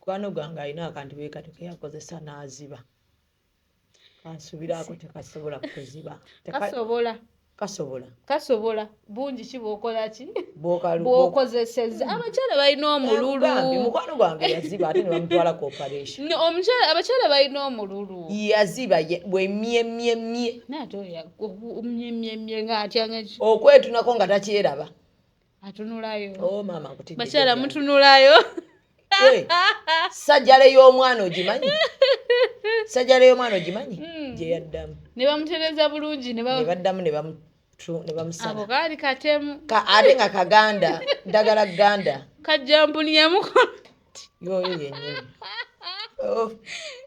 Mukwano gwange alina akantu bwe kati keyakozesa n'aziba. Kansubirako tekasobola kuziba. Kasobola. Kasobola. Kasobola. Bungi ki bw'okola ki? Bw'okozesezza. Abakyala balina omululu. Mukwano gwange yaziba ate ne bamutwala ku operation. Omukyala, abakyala balina omululu. Yaziba bwe mye mye mye. Naye ate oyo mye mye mye nga atya nga ki? Okwetunako nga takyeraba. Atunulayo. Oh maama nkutidde. Bakyala mutunulayo. Hey, sajjale y'omwana ogimanyi? Sajjale y'omwana ogimanyi? Gye yaddamu. Ne bamutereza bulungi, ne Ne baddamu ne bamusala. Ako kaali katemu. Ate nga kaganda, ddagala ganda. Kajjampuni yamukola. Y'oyo yennyini. Oh.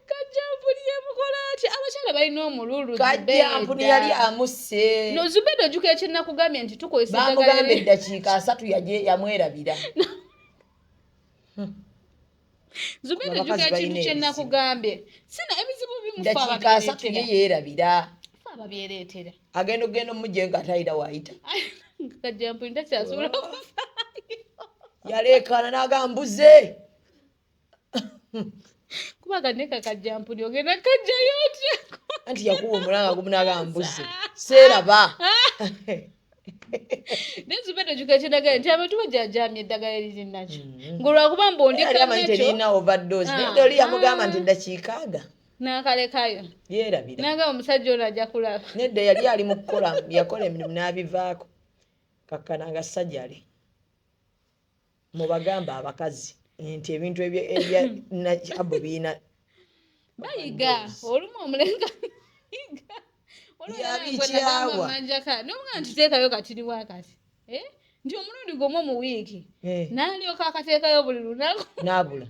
Kajjampuni yamukola atya? Abakyala balina omululu. Kajjampuni yali amusse. No, Zubeda ojjukira kye nakugambye nti tukozesa eddagala. Bamugamba eddakiika 3 yamwerabira. Zubeda ojjukira kintu kye nakugambye. Sina ebizibu bimufa eddakiika 3 ye yeerabira. Fa ababyereetera. Agenda okugenda omugye nga atayira waayita. Kajjampuni takyasobola kuvaayo. Yaleekaana n'agamba mbuze. Kuba kaneka kajjampuni ogenda kajjayo otya? Anti yakuba omulanga gumu n'agamba mbuze. Seeraba. Naye Zubeda ojjukira kye nagambye nti abantu bajjajjaamya eddagala eriri nakyo. Ng'olwakuba mbu Yali amanyi ondika nakyo. terina overdose. Naye oli yamugamba nti eddakiika aga. N'akalekayo. Yeerabira. N'agamba omusajja ono ajja kulaba. Nedda yali ali mu kukola, yakola emirimu n'abivaako. Kakkana nga sajjale. Mubagamba abakazi nti ebintu ebya abo birina. Bayiga olumu omulenga yiga. Yabikyawa. N'omugamba nti teekayo katiri wakati. Nti omulundi gumu mu wiiki. N'alyoka akateekayo buli lunaku. N'abula.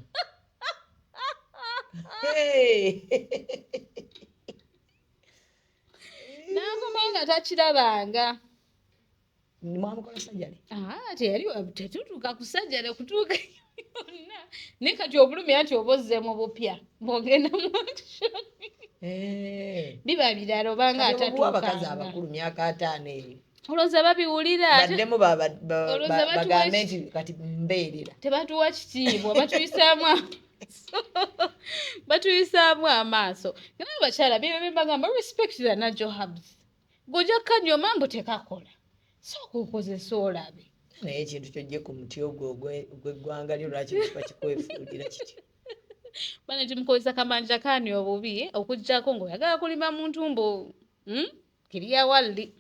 N'akoma nga takirabanga. Mwamukola sajjale? Teyali, tetutuuka ku sajjale kutuuka yonna. Naye kati obulumi anti oba ozzeemu bupya bw'ogenda mu action. Biba birala obanga Kati obuwa abakazi atatuukanga. abakulu myaka 50 eyo. Olowooza babiwulira ate? Baddemu Olowooza batuwa bagambe nti kati mbeerera. Tebatuwa kitiibwa, batuyisaamu amaaso. Batuyisaamu amaaso. Naye abakyala bye bye bagamba respect the natural herbs. Gojja kanyoma mbu tekakola. Sooka okozese olabe. Naye ekintu ky'oggye ku muti ogwo ogw'eggwanga lyo lwaki kiba kikwefuulira kityo? Bane timukozesa kamanja kaani obubi okuggyako ng'oyagala kulima mu ntumbo. Kiriya walli.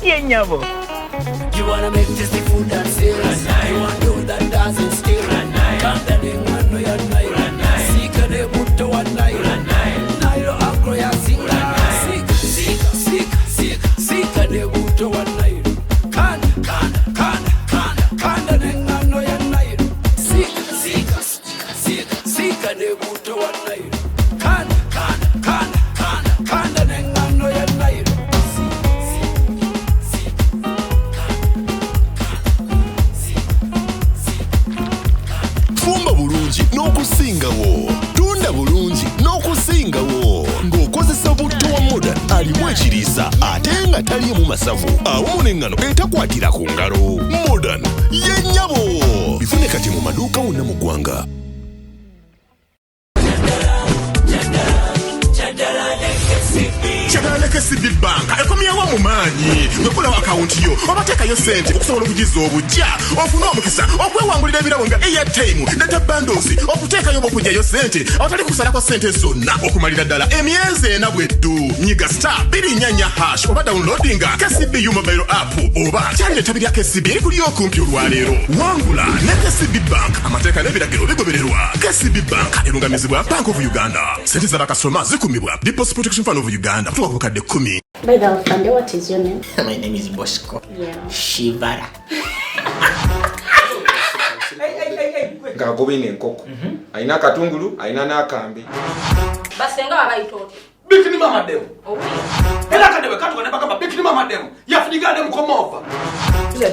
Yenyabo. You wanna make tasty food that sells. You want do that doesn't steal. Kanda n'engano ya Nile. Sika ne butto wa Nile. Nile agro ya sika. Sika, sika, sika, sika, sika ne butto wa Nile. Kanda, kanda, kanda, kanda, kanda n'engano ya Nile. Sika, sika, sika, sika, sika ne butto wa Nile. Kanda, kanda, kanda, kanda, kanda n'engano ya Nile. Fumba bulungi n'okusingawo. Tunda bulungi n'okusingawo. Ng'okozesa butto wa Modern alimu ekiriisa ate nga taliimu masavu awamu n'engano etakwatira ku ngalo. Modern ye nnyabo. Bifune kati mu maduuka wonna mu ggwanga. Kyagala ne KCB Bank ekomyewo mu maanyi. Bw'okolawo akawunti yo oba teekayo ssente okusobola okugizza obuggya, ofune omukisa okwewangulira ebirabo nga airtime, data bundles, okuteekayo oba okuggyayo ssente awatali kusalako ssente zonna okumalira ddala emyezi 4 bweddu. Nyiga star bbiri nnya nnya hash oba downloadinga KCB U mobile app oba kyalira ettabi lya KCB erikuli okumpi olwaleero. Wangula ne KCB Bank. Amateeka n'ebiragiro bigobererwa. KCB Bank erungamizibwa Bank of Uganda. Ssente z'abakasitoma zikumibwa Deposit Protection Fund of Uganda. Kutuuka ku bukadde 10. By the way, Fande, what is your name? My name is Bosco. Yeah. Shivara. Hey, hey, hey, hey, Ng'agoba eno enkoko. Alina akatungulu, alina n'akambe. Basenga babayita otya? Bikini mama demu. Owulira? Era akadde bwe katuka ne bagamba bikini mama demu yafunyigande mukomova.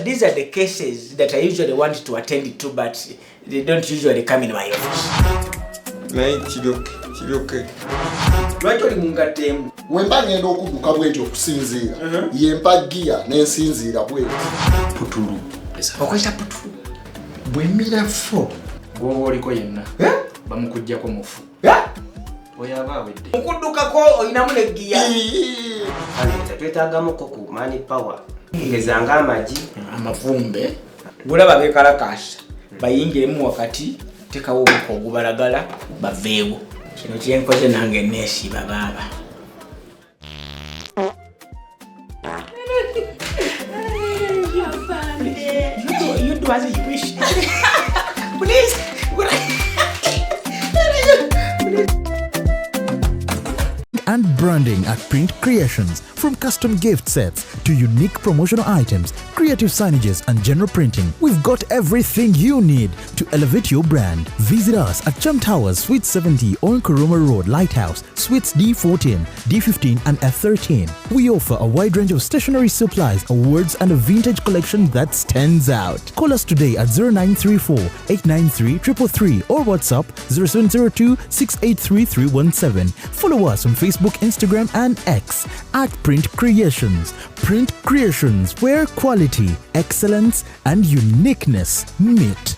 These are the cases that I usually want to attend to, but they don't usually come in my office. Naye kiryoke, kiryoke. Lwaki oli mu ngatto emu? Wemba ngenda okudduka bwenti okusinziira yempa giya nensinziira bwenti. Putulu. Okozesa putulu? Bwemira fo gwoba oliko yenna bamukuggyako mufu. Oyo aba awedde. Mukuddukako olinamu ne giya. Twetaagamuko ku mani power ngeza ng'amagi amavumbe gulaba bekalakasa bayingiremu wakati tekawo omuka ogubalagala baveewo. Kino kyenkoze nange neesiiba baaba. You do as you wish. Please. And branding at Print Creations. From custom gift sets to unique promotional items, creative signages, and general printing, we've got everything you need to elevate your brand. Visit us at Chum Towers, Suite 70 on Kuruma Road, Lighthouse, Suites D14, D15, and F13. We offer a wide range of stationery supplies, awards, and a vintage collection that stands out. Call us today at 0934 893 333 or WhatsApp 0702 683 317. Follow us on Facebook, Instagram, and X at Print Creations. Print Creations, where quality, excellence, and uniqueness meet.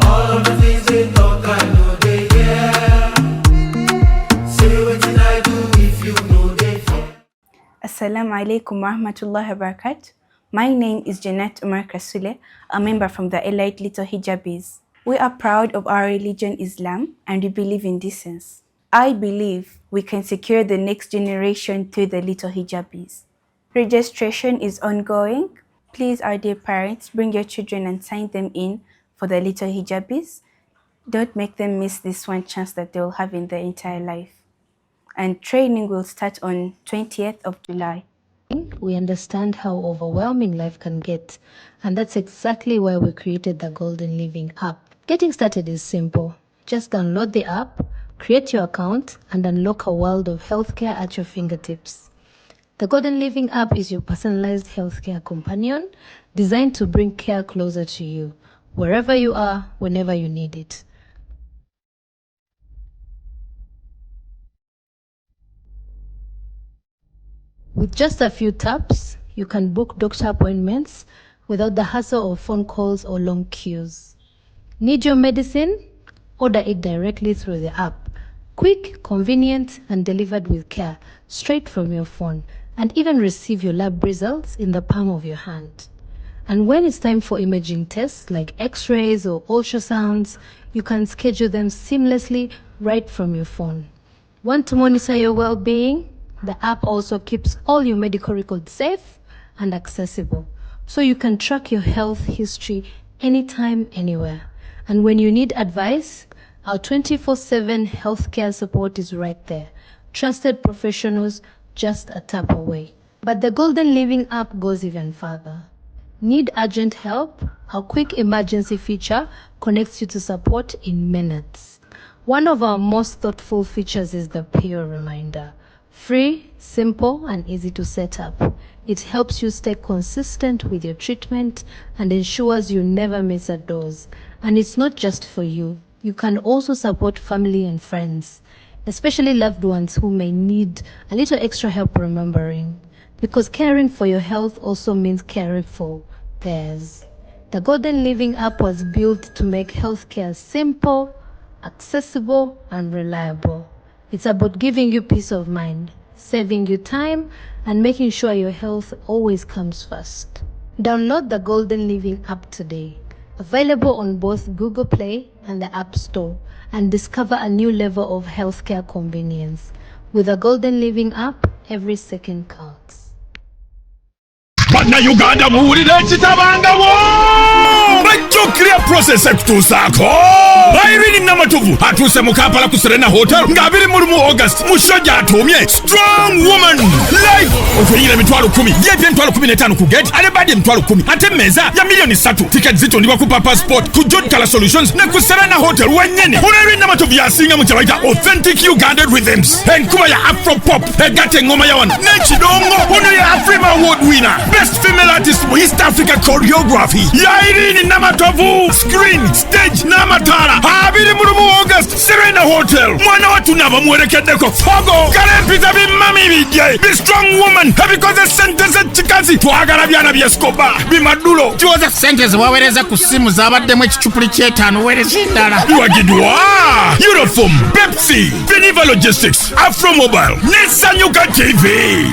All of the things they talk, I know they hear. Say wetin I do if you know they fear. Assalamu alaikum wa rahmatullahi wa barakatuh. My name is Jeanette Umar Kasule, a member from the Elite Little Hijabis. We are proud of our religion Islam and we believe in decency. I believe we can secure the next generation through the Little Hijabis. Registration is ongoing. Please, our dear parents, bring your children and sign them in for the Little Hijabis. Don't make them miss this one chance that they will have in their entire life. And training will start on 20th of July. We understand how overwhelming life can get, and that's exactly why we created the Golden Living app. Getting started is simple. Just download the app, create your account, and unlock a world of healthcare at your fingertips. The Golden Living app is your personalized healthcare companion designed to bring care closer to you, wherever you are, whenever you need it. With just a few taps, you can book doctor appointments without the hassle of phone calls or long queues. Need your medicine? Order it directly through the app. Quick, convenient, and delivered with care, straight from your phone, and even receive your lab results in the palm of your hand. And when it's time for imaging tests like x rays or ultrasounds, you can schedule them seamlessly right from your phone. Want to monitor your well being? The app also keeps all your medical records safe and accessible, so you can track your health history anytime, anywhere. And when you need advice, our 24/7 healthcare support is right there. Trusted professionals just a tap away. But the Golden Living app goes even further. Need urgent help? Our quick emergency feature connects you to support in minutes. One of our most thoughtful features is the peer reminder. Free, simple, and easy to set up. It helps you stay consistent with your treatment and ensures you never miss a dose. And it's not just for you. You can also support family and friends, especially loved ones who may need a little extra help remembering. Because caring for your health also means caring for theirs. The Golden Living app was built to make healthcare simple, accessible, and reliable. It's about giving you peace of mind, saving you time, and making sure your health always comes first. Download the Golden Living app today, available on both Google Play and the App Store, and discover a new level of healthcare convenience. With the Golden Living app, Every second counts. Bannayuganda, muwulire ekitabangawo. Bajjo Clear Process ekutuusaako Irene Namatovu atuuse mu Kampala ku Serena Hotel nga 21 August mu show gy'atuumye Strong Woman Live. Okuyingira 10,000, VIP 15,000 ku gate, ate badi 10,000, ate mmeeza ya miliyoni 3. Tiketi zitundibwa ku Papa Sport, ku Jodkala Solutions ne ku Serena Hotel wennyini. Ono Irene Namatovu yasinga mu kye bayita authentic Ugandan rhythms, enkuba ya afro pop egatta eŋŋoma ya wano n'ekidongo. Ono ye Afrima Award winner, best female artist mu East Africa choreography ya Irene Namatovu. Screen, stage n'amataala, 21 August, Serena Hotel. Mwana wattu naabamuwerekeddeko fogo kale mpita bimami bijje bi strong woman ebikoze sente z'ekikazi. Twagala byana byeskoba bimadulo. Kiwoza sente zewaweereza ku ssimu zabaddemu ekicupuli ky'etaano, weereza endala. Biwagiddwa Uniform, Pepsi, Beniva Logistics, Afro Mobile ne Sanyuka TV.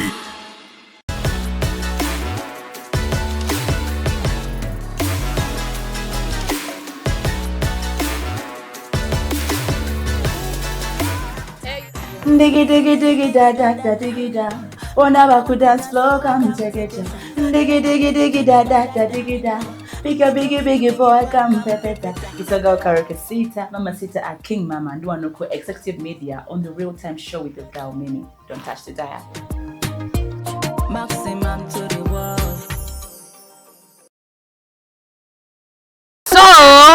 Diggy diggy diggy da da da diggy da. Wanna ku dance floor, come check it out. Diggy diggy diggy da da da diggy da. Pick a biggie biggie boy, come pepeta. It's a girl Karaoke Sita, Mama Sita at King Mama and Duanoko Executive Media on the Real Time Show with the girl Mimi. Don't touch the dial. Maximum to the world. So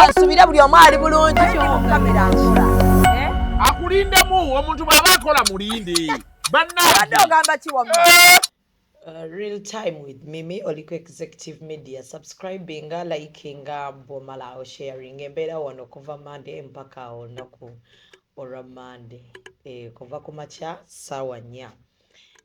nsubira buli omu ali bulungi. Kamera nkola. Akulindemu omuntu bw'aba akola mulinde. Bannabadde ogamba ki wamma? Real Time with Mimi, oliko Executive Media. Subscribinga, likinga, bwomala osharing. Embeera wano kuva Monday mpaka olunaku olwa Monday, kuva ku makya ssaawa 4.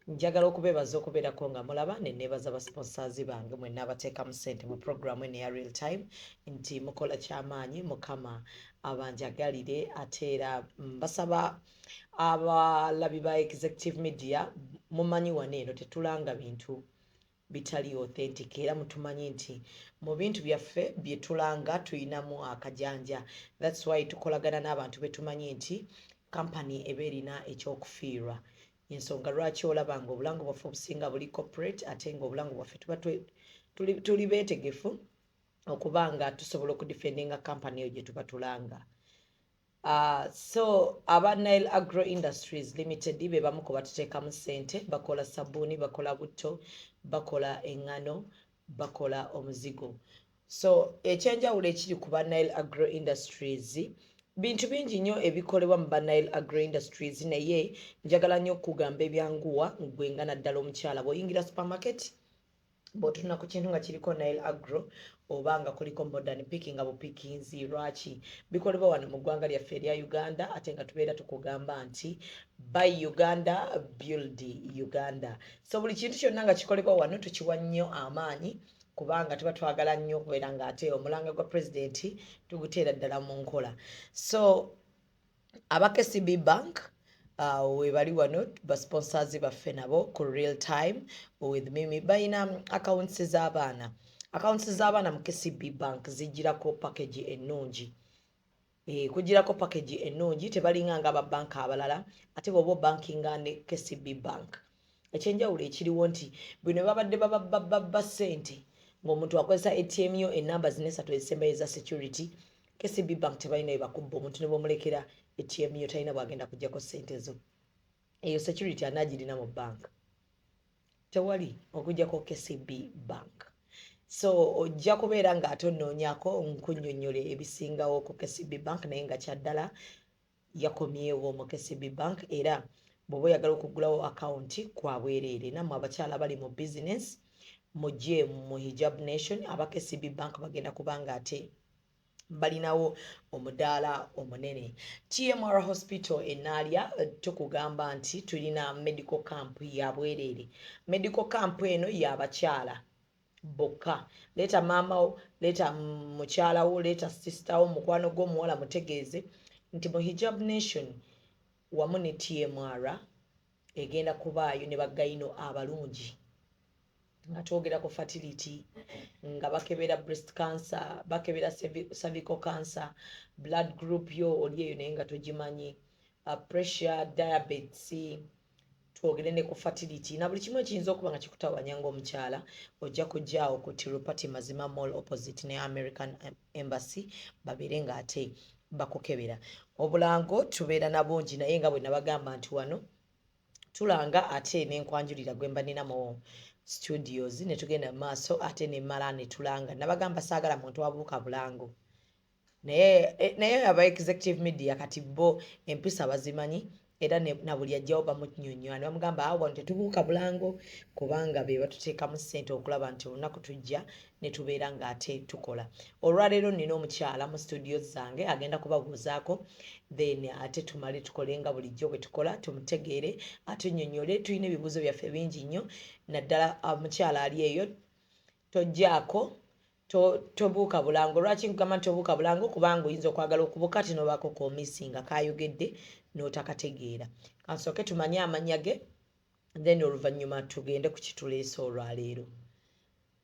Njagala okubeebaza okubeerako nga mulaba, ne neebaza basponsors bange mwenna abateekamu ssente mu programu eno eya Real Time nti mukola kyamaanyi, Mukama abanjagalire. Ate era mbasaba abalabi ba Executive Media, mumanyi wano eno tetulanga bintu bitali authentic, era mutumanyi nti mu bintu byaffe bye tulanga tuyinamu akajanja. That's why tukolagana n'abantu betumanyi nti kampani eba erina ekyokufiirwa. Ensonga lwaki olaba nga obulango bwaffe obusinga buli corporate, ate nga obulango bwaffe tuba tuli beetegefu okuba nga tusobola okudefendinga kampani eyo gye tuba tulanga. So aba Nile Agro Industries Limited be bamu ku batuteekamu ssente. Bakola sabbuuni, bakola butto, bakola eŋŋano, bakola omuzigo. So ekyenjawulo ekiri ku ba Nile Agro Industries, bintu bingi nnyo ebikolebwa mu ba Nile Agro Industries, naye njagala nnyo okugamba ebyanguwa gwe nga naddala omukyala. Bw'oyingira supermarket, bw'otunula ku kintu nga kiriko Nile Agro oba nga kuliko Modern, pickinga bupikinzi. Lwaki? Bikolebwa wano mu ggwanga lyaffe erya Uganda, ate nga tubeera tukugamba nti buy Uganda, build Uganda. So buli kintu kyonna nga kikolebwa wano tukiwa nnyo amaanyi, kubanga tuba twagala nnyo okubeera nga ate omulanga gwa pulezidenti tuguteera ddala mu nkola. So aba KCB Bank webali wano, basponsors baffe nabo ku Real Time with Mimi. Balina accounts z'abaana. Accounts z'abaana mu KCB Bank zijjirako package ennungi. Kugirako package ennungi, tebalinga nga ababanka abalala. Ate bw'oba obankinga ne KCB Bank, ekyenjawulo ekiriwo nti bino babadde bababba ssente ng'omuntu akozesa ATM yo, enamba zino esatu ezisembayo eza security, KCB Bank tebalina bye bakubba. Omuntu ne bwomulekera ATM yo, talina bwagenda kuggyako ssente zo. Eyo security anaagirina mu bank? Tewali, okuggyako KCB Bank. So ojja kubeera ng'ate onoonyako nkunnyonnyole ebisingawo ku KCB Bank, naye nga kyaddala yakomyewo mu KCB Bank. Era bw'oba oyagala okuggulawo akawunti, kwa bwereere. Nammwe abakyala bali mu business, mujje mu Hijab Nation. Aba KCB Bank bagenda kubanga ate balinawo omudaala omunene. TMR Hospital enaalya tukugamba nti tulina medical camp ya bwereere. Medical camp eno y'abakyala bokka. Leeta maama wo, leeta mukyala wo, leeta sister wo, mukwano gw'omuwala. Mutegeeze nti mu Hijab Nation wamu ne TMR egenda kubaayo ne bagayino abalungi nga twogera ku fertility, nga bakebera breast cancer, bakebera cervical cancer, blood group yo oli eyo naye nga togimanyi, pressure, diabetes. Twogere ne ku fertility na buli kimu ekiyinza okuba nga kikutawanya ng'omukyala. Ojja kujjaawo ku Tirupati Mazima Mall, opposite ne American Embassy, babeere ng'ate bakukebera. Obulango tubeera na bungi, naye nga bwe nabagamba nti wano tulanga ate nenkwanjulira gwe mba nina mu studios, ne tugenda mu maaso ate nemala ne tulanga. Nabagamba saagala muntu abuuka bulango, naye aba Executive Media kati bo empisa bazimanyi, era na buli ajjawo bamunyonnyola ne bamugamba, awo wano tetubuuka bulango, kubanga be batuteekamu ssente okulaba nti olunaku tujja ne tubeera ng'ate tukola. Olwaleero nina omukyala mu studio zange, agenda kubabuuzaako, then ate tumale tukole nga bulijjo bwe tukola, tumutegeere, atunyonnyole. Tulina ebibuuzo byaffe bingi nnyo, naddala omukyala ali eyo. Tojjaako, tobuuka bulango. Lwaki nkugamba nti tobuuka bulango? Kubanga oyinza okwagala okubuuka ti nobaako komisinga kayogedde n'otakategeera. Kansooke tumanye amannya ge, then oluvannyuma tugende ku kituleese olwaleero.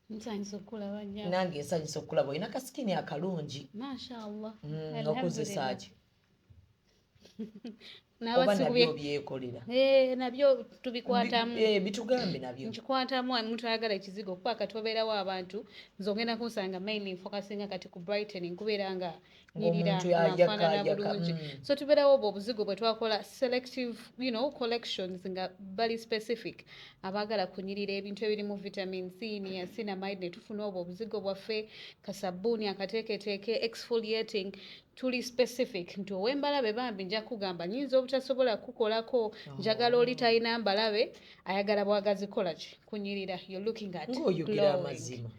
Nsanyusa okulaba nnyo. Nange nsanyusa okulaba. Olina ka skin akalungi. Mashallah. Okozesa ki oba nabyo byekolera? Eh, nabyo tubikwatamu. Bitugambe nabyo. Nkikwatamu. Omuntu ayagala ekizigo, kuba kati obeerawo abantu, nze ogenda kunsanga mainly focusinga kati ku brightening, kubeera nga nyirira, Ng'omuntu nga ayaka, nfaanana ayaka, bulungi. So tubeerawo obwo obuzigo bwe twakola selective collections nga bali specific, abaagala kunyirira, ebintu ebirimu vitamin C, niacinamide, ne tufuna obwo obuzigo bwaffe, kasabbuuni akateeketeeke, exfoliating. Tuli specific nti ow'embalabe bambi nja kugamba nyinza obutasobola kukolako, njagala oli talina mbalabe, ayagala bwagazi kola ki, kunyirira. You're looking at Ng'oyogera glowing. amazima,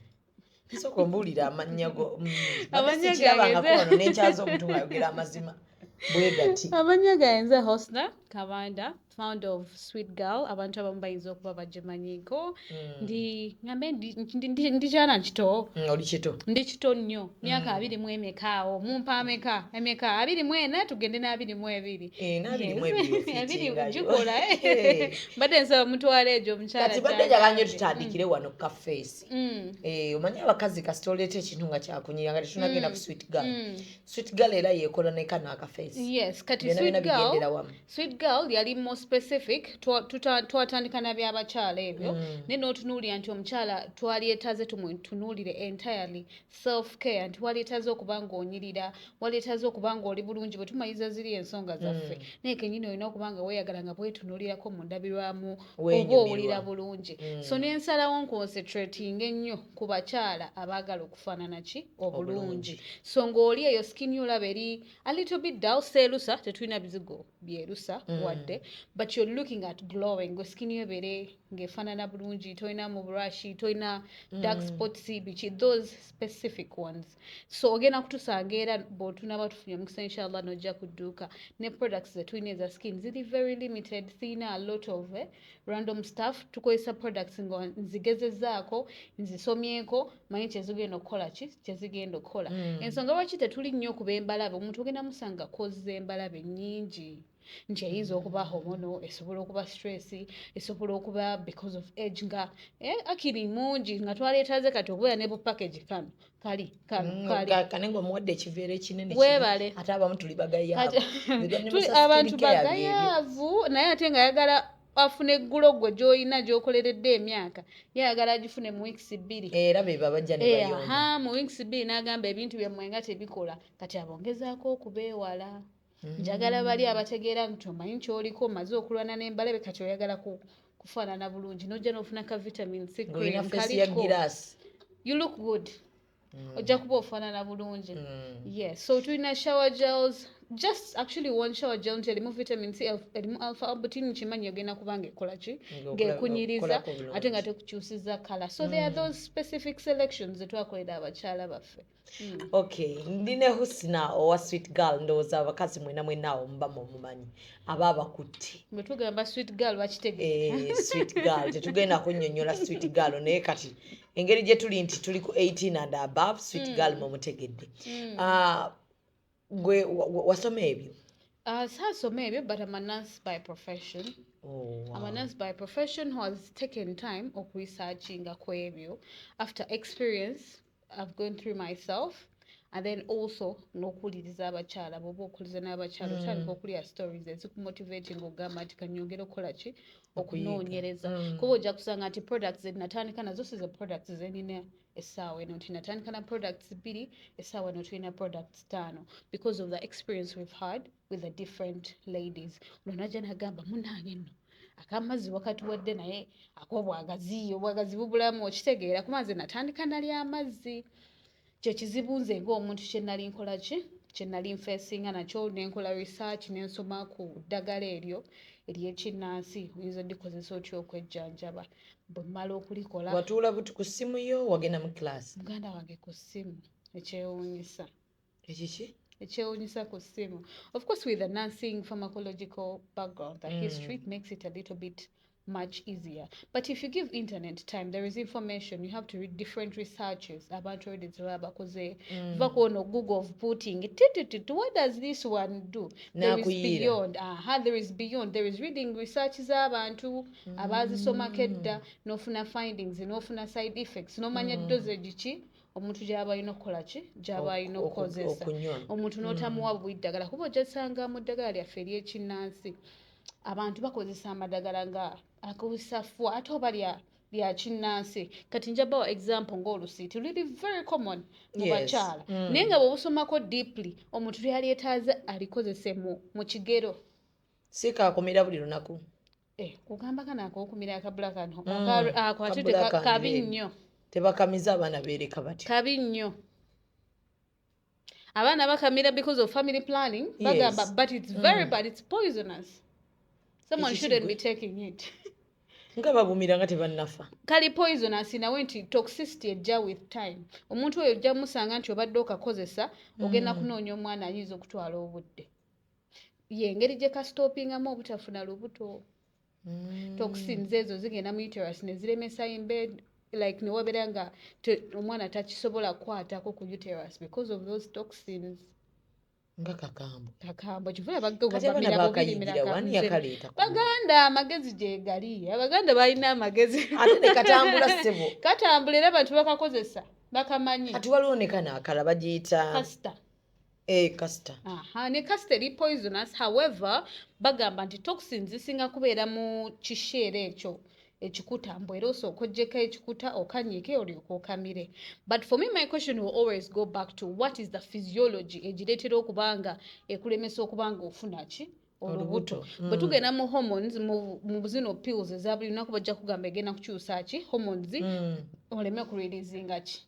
sooka ombuulira amannya go. Amannya Sikirabangako gange wano nenkyaza omuntu ng'ayogera amazima bwe gati. Amannya gange Hosna Kabanda, founder of Sweet Girl. Abantu abamu bayinza okuba bagimanyiiko. Ndi ngambe ndi kyana kito. Oli kito. Ndi kito nnyo, myaka 20 emeka awo, mumpa ameka emeka? 24, tugende n'22. Eh, n'22. Yes. Ofiitingayo. Abiri gikola. Eh. Mbadde nsaba mutwale egyo omukyala. Kati badde njagala nnyo tutandikire wano ku kafeesi. Omanyi abakazi kasita oleeta ekintu nga kyakunyira, nga tetunagenda ku Sweet Girl. Sweet Girl era yeekola ne kano akafeesi. Yes, kati Byonna Sweet byonna bigendera Girl, wamu. Sweet Girl yali more specific. Twatandika na byabakyala ebyo, naye n'otunuulira nti omukyala twalyeetaze tumutunuulire entirely self care, nti waleetaze okuba ng'onyirira, waleetaze okuba ng'oli bulungi. Bwe tumaliriza ziri ensonga zaffe, naye kenyini olina okuba nga weeyagala, nga bwetunuulirako mu ndabirwamu oba Weenyumirwa. owulira bulungi. So nensalawo nconcentrating ennyo ku bakyala abaagala okufaanana ki, obulungi. So ng'oli eyo skin yo olaba eri a little bit dull, seerusa, tetulina bizigo byerusa wadde, but you're looking at glowing, gwe skin yo ebeere ng'efaanana bulungi, tolina mu brush, tolina dark spots, biki, those specific ones. So ogenda kutusanga era bw'otunaba tufunye omukisa, inshallah, n'ojja ku dduuka ne products zetulina eza skin ziri very limited. Siyina a lot of random stuff. Tukozesa products nga nzigezezaako, nzisomyeko, manyi kyezigenda okukola ki, kyezigenda okukola. Ensonga lwaki tetuli nnyo ku b'embalabe, omuntu ogenda musanga kozza embalabe nnyingi, nti eyinza okuba hormonal, esobola okuba stress, esobola okuba because of age, nga akiri mungi nga twaleetaze kati okubeera ne bu package kano kali kano kali. Kane ng'omuwadde ekiveera ekinene kino, Weebale. ate abamu tuli bagayaavu. Tuli abantu bagayaavu, naye ate ng'ayagala afuna eggulo gwe gy'olina gy'okoleredde emyaka, ye ayagala agifune mu weeks 2. Era be babajja ne bayomba. Aha, mu weeks 2 n'agamba ebintu byammwe nga tebikola. Kati abongezaako okubeewala. Njagala bali abategeera nti omanyi kyoliko, omaze okulwana n'embalabe, kati oyagala kufaanana bulungi, n'ojja n'ofuna ka vitamin C Ng'olina cream face ya kaliko. giraasi. You look good, ojja kuba ofaanana bulungi. Yes, so tulina shower gels, just actually one shower gel nti erimu vitamin C, erimu alpha arbutin, kimanyi ogenda kuba ng'ekola ki, ng'ekunyiriza Ng'okolako bulungi. ate nga tekukyusiza colour. So there are those specific selections zetwakolera abakyala baffe. Okay, ndi ne Husna owa Sweet Girl. Ndowooza abakazi mwena mwenaawo muba mumumanyi, aba abakutte. Bwe tugamba Sweet Girl bakitegeera. Eh, Sweet Girl tetugenda kunnyonnyola Sweet Girl, naye kati engeri gye tuli nti tuli ku 18 and above, Sweet Girl mumutegedde. Ah, gwe wasoma ebyo? Saasoma ebyo, but I'm a nurse by profession. Oh, wow. I'm a nurse by profession who has taken time okuresearchinga ku ebyo after experience I've gone through myself. And then also n'okuwuliriza abakyala, bw'oba okuliza n'abakyala, otandika okulya stories ezikumotivating, ogamba nti kanyongere okukola ki? Okunoonyereza. Kuba ojja kusanga nti products zenatandika nazo si ze products zenina essaawa eno, nti natandika na products 2, essaawa eno tulina products 5, because of the experience we've had with the different ladies. Ono najja nagamba, "Munange nno akamazzi wakatuwadde, naye ak'obwagazi, obwagazi bubulamu." Okitegeera? Kuba nze natandika nali amazzi, kyekizibu nze ng'omuntu kye nali nkola ki, kye nali nfeesinga nakyo, nenkola research, nensoma ku ddagala eryo ery'ekinnansi, oyinza oddikozesa otya okwejjanjaba. Bwe mmala okulikola, Watuula buti ku ssimu yo, wagenda mu class? Muganda wange, ku ssimu, ekyewuunyisa. Ekiki? Ekyewuunyisa, ku ssimu. Of course, with the nursing pharmacological background, the history, it makes it a little bit much easier. But if you give internet time, there is information. You have to read different researches abantu already ze baba bakoze. Va ku ono Google of putting tititi, what does this one do? There is N'akuyiira. beyond. Aha, there is beyond. There is reading research z'abantu abaazisomako edda, n'ofuna findings, n'ofuna side effects, n'omanya dosage ki omuntu gy'aba alina okukola ki, gy'aba alina okukozesa. Okunywa. Omuntu n'otamuwa bubi ddagala, kuba ojja sanga mu ddagala lyaffe ery'ekinnansi abantu bakozesa amadagala nga akozesa ate oba lya kinnansi. Kati nja bawa example ng'olusiiti luli very common mu bakyala, naye nga bw'obusomako deeply, omuntu lyalyetaaze alikozese mu kigero. Si kakumira buli lunaku. Eh, kugamba kano ak'okumira akabula kano, ako ate Ka black and kabi red. nnyo. Tebakamiza abaana, beereka batyo. Kabi nnyo. Abaana bakamira because of family planning, bagamba, but it's very bad, it's poisonous. Someone Ekiki shouldn't gwe? be taking it. Nga babumira nga tebannafa. Kali poisonous nawe, nti toxicity ejja with time. Omuntu oyo ojja musanga nti obadde okakozesa, ogenda kunoonya omwana, ayinza okutwala obudde. Yengeri gye kastopingamu obutafuna lubuto. Toxins ezo zigenda mu uterus ne ziremesa embed, like ne wabeera nga omwana takisobola kukwatako ku uterus because of those toxins. Nga kakambwe. Kakambwe, kivula. Kati abaana bakayigira wani? Yakaleeta ku Baganda amagezi gye gali, Abaganda balina amagezi. Ate ne katambula, ssebo. Katambula, era abantu bakakozesa, bakamanyi. Kati waliwo ne kano akala bagiyita Castor. Eh, castor. Aha, ne castor eri poisonous. However, bagamba nti toxins zisinga kubeera mu kisheera ekyo ekikuta, mbu era osooka oggyeko ekikuta, okanyike, olyoke okamire. But for me, my question will always go back to what is the physiology egireetera okuba nga ekulemesa okuba nga ofuna ki? Olubuto. Olubuto. Bwe tugenda mu hormones, mu zino pills eza buli lunaku, bajja kugamba egenda kukyusa ki? Hormones, oleme kureleasinga ki?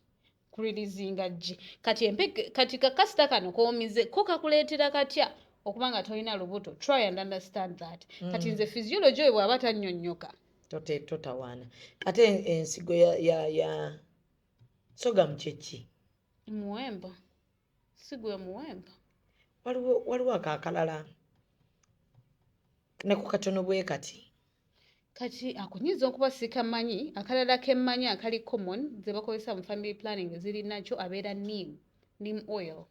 Kureleasinga ggi. Kati empeke, kati kakasita kano komize ko kakuleetera katya okuba nga tolina lubuto? Try and understand that. Kati nze physiology oyo bw'aba tannyonnyoka, Totawaana. Ate ensigo ya sorghum kyeki? Muwemba, si gwe muwemba? Waliwo akakalala ne ku katono bwe kati. Kati ako nyinza okuba sikamanyi. Akalala kemmanyi akali common ze bakozesa mu family planning eziri nakyo abeera neem oil.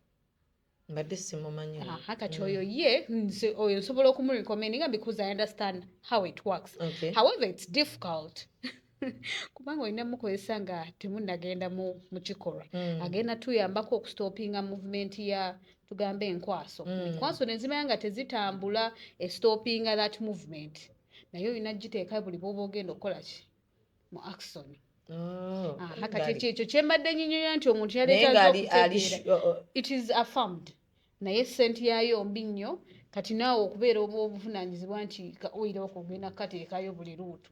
Mbadde simumanyi oyo. Aha, kati oyo ye nze oyo nsobola okumurecommendinga because I understand how it works. However, it's difficult kubanga olina mukozesa nga temunnagenda mu kikolwa. Agenda tuyambako okustopinga movement ya, tugambe, enkwaso. Enkwaso ne zimanya nga tezitambula, estopinga that movement, naye olina giteeka buli bwoba ogenda okukola ki? Mu action. Oh, Aha, kati ekyo kyembadde nyinyonyola nti omuntu Naye yaleetaaze nga ali okutegeera. oh. It is affirmed, naye sente yaayo mbi nnyo. Kati naawe okubeera oba obuvunaanyizibwa nti ka oyira okugenda kukateekayo buli luutu,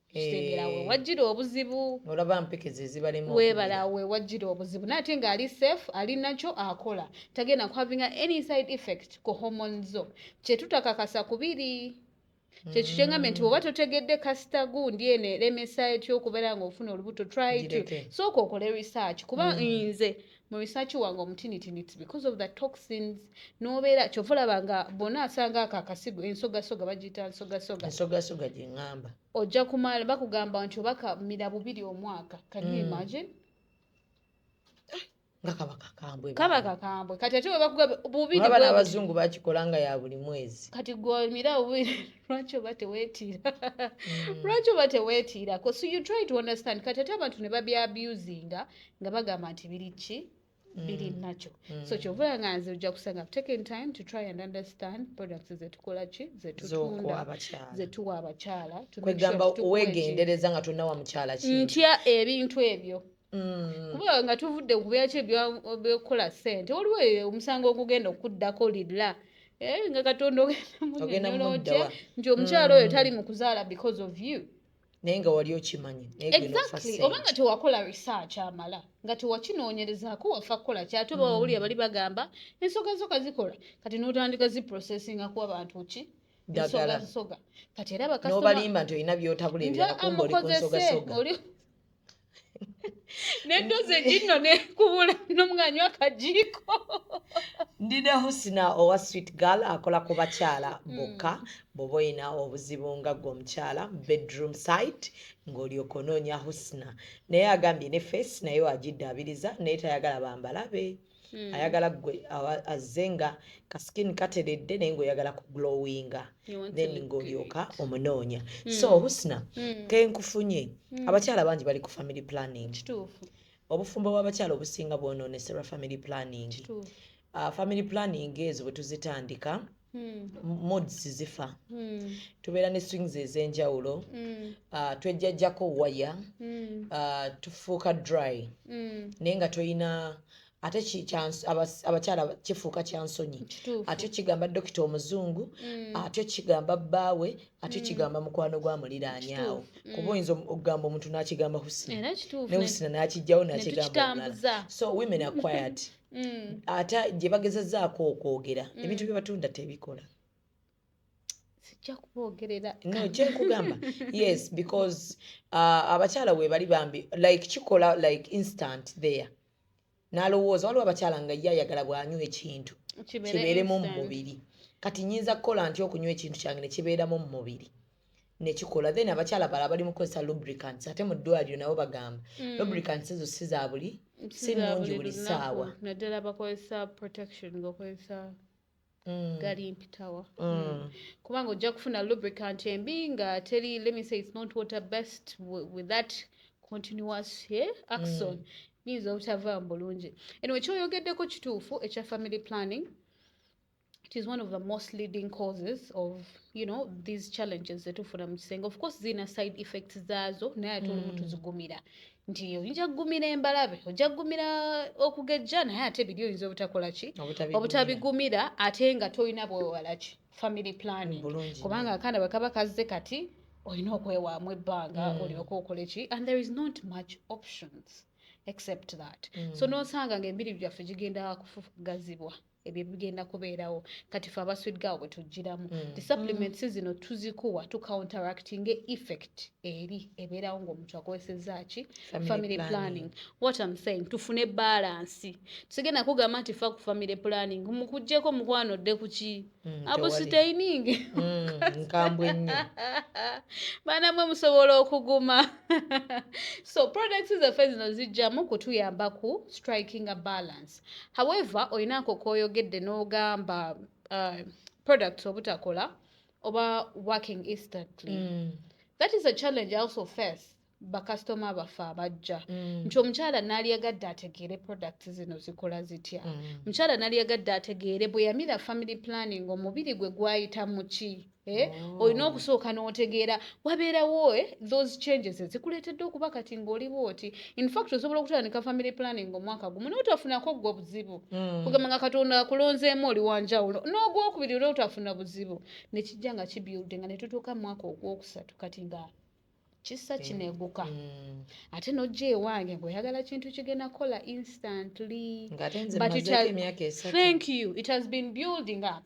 kitegeera we wajjira obuzibu. Olaba mpekezi ezibalema. Weebala, we wajjira obuzibu, naye ate ng'ali safe, ali nakyo, akola, tagenda kuhavinga any side effect ku hormones zo. Kyetutakakasa kubiri kyekyo kyengambye nti bw'oba totegedde kasita gundi eno eremesa etya okubeera ng'ofuna olubuto, try to Gireke. sooka okole research, kuba nze mu research wange omutinitini, it's because of the toxins. N'obeera kyova olaba nga bonna asanga ako akasigo, ensogasoga, bagiyita nsogasoga. Ensogasoga gye ŋŋamba. Ojja kumala bakugamba nti oba kamira bubiri omwaka. Can you imagine? Nga kaba kakambwe. Kaba kakambwe. Kati ate bwe bakugamba bubiri Olaba bwe buti. n'abazungu bakikola nga ya buli mwezi. Kati gwomira bubiri, lwaki oba teweetiira? Lwaki oba teweetiirako? So you try to understand. Kati ate abantu ne babyabusinga nga bagamba nti biri ki? Biri nakyo. So kyova nga nze ojja kusanga I've taken time to try and understand products zetukola ki, Z'okuwa zetutunda, abakyala. Zetuwa abakyala to make sure Kwegamba nti tukuwa ekintu. weegendereza nga tonnawa mukyala kintu. Ntya ebintu ebyo, kuba nga tuvudde ku byaki ebyokukola ssente, waliwo eyo omusango ogugenda okuddako lilla. Eh, nga Katonda ogenda Ogenda munnyonnyola mudda otya wa? nti omukyala oyo tali mu kuzaala because of you. Naye nga wali okimanyi, naye gwe n'ofa Exactly. ssente. Oba nga tewakola research amala, nga tewakinoonyerezaako, wafa kukola ki, ate oba wawulira bali bagamba ensoga nsoga zikola, kati n'otandika ziprocessinga kuwa bantu ki ensoga Ddagala. nsoga. Kati era bakasitoma N'obalimba nti olina by'otabula ebirala, kumbe oli ku nsogasoga. Neddozi eginno nekubula n'omwanywa akajiiko. Ndina Husina owa Sweet Girl, akola ku bakyala bokka. Bw'oba olina obuzibu nga ggwe omukyala bedroom side, ng'olyoka onoonya Husina. Naye agambye ne face naye agiddaabiriza, naye tayagala bambalabe. Ayagala ggwe azze nga ka skin kateredde, naye ng'oyagala ku glowinga, You want to then look ng'olyoka omunoonya. So Husina, kenkufunye, abakyala bangi bali ku family planning. Kituufu. Obufumbo bw'abakyala obusinga bwonoonese lwa family planning. Kituufu. Family planning ezo bwe tuzitandika, moods zifa, tubeera ne swings ez'enjawulo, twejjajjako waya, tufuuka dry, naye nga toyina ate abakyala kifuuka kyansonyi. Kituufu. Ate kigamba dokita omuzungu, ate kigamba bbaawe, ate kigamba mukwano gwa muliraanye awo. Kituufu. Kuba oyinza okugamba omuntu n'akigamba Husina, Era kituufu. ne Husina n'akijjawo Ne n'akigamba omulala. tukitambuza. So women are quiet. Ate gye bagezezzaako okwogera, ebintu bye batunda tebikola. Sijja kuboogerera. No, kyenkugamba, yes, because abakyala we bali bambi like kikola like instant there, n'alowooza waliwo abakyala nga ye ayagala bw'anywa ekintu Kibeere kibeeremu mu instant. mubiri. Kati nyinza kukola ntya okunywa ekintu kyange ne kibeeramu mu mubiri nekikola? Then abakyala bala bali mu kukozesa lubricants, ate mu ddwaliro nabo bagamba lubricants ezo si za buli, si Si za nnungi buli lunaku, ssaawa. Naddala bakozesa protection ng'okozesa gali mpitawa. Kubanga ojja kufuna lubricant embi nga teri, let me say it's not water best with that continuous, yeah, action, biyinza obutavaamu bulungi. Anyway, kyoyogeddeko kituufu ekya family planning. It is one of the most leading causes of these challenges zetufuna mu kisenge. Of course zirina side effects zaazo, naye ate olumu tuzigumira nti oyinza kugumira embalabe, ojja kugumira okugejja, naye ate biri oyinza obutakola ki, Obutabigumira. obutabigumira, ate nga tolina bwewala ki family planning. Bulungi. Kubanga akaana bwe kaba kazze, kati olina okwewaamu ebbanga olyoke okole ki, and there is not much options except that. So n'osanga ng'emibiri gyaffe gigenda kufugazibwa, ebyo bigenda kubeerawo. Kati fe aba Sweet Girl bwe tugiramu, the supplements zino tuzikuwa tu counteracting effect eri ebeerawo ng'omuntu akozesezza ki Family family planning. planning. What I'm saying, tufune balance. Sigenda kugamba nti fa ku family planning, mukuggyeko mukwano odde ku ki, absustaining. Nkambwe nnyo. Baana mwe musobola okuguma. So products zaffe zino zijjamu kutuyamba ku striking a balance. However, olinaako koyogedde n'ogamba products obutakola oba working instantly. That is a challenge I also face bakasitoma baffe abajja, nti omukyala n'alyagadde ategeere products zino zikola zitya. Omukyala n'alyagadde ategeere bwe yamira family planning omubiri gwe gwayita mu ki, eh? Oh. Olina okusooka n'otegeera wabeerawo, those changes ezikuleetedde okuba kati ng'oli bwoti. In fact, osobola okutandika family planning omwaka gumu n'otafunako gwe buzibu, kugamba nga Katonda akulonzeemu oli wanjawulo, n'ogwokubiri n'otafuna buzibu, ne kijja nga kibuildinga ne tutuuka mu mwaka ogwokusatu, kati nga kissa kineeguka. Ate n'ojja ewange ng'oyagala kintu kigenda kukola instantly. Ng'ate nze But it mmazeeko has- emyaka 3. Thank you. It has been building up.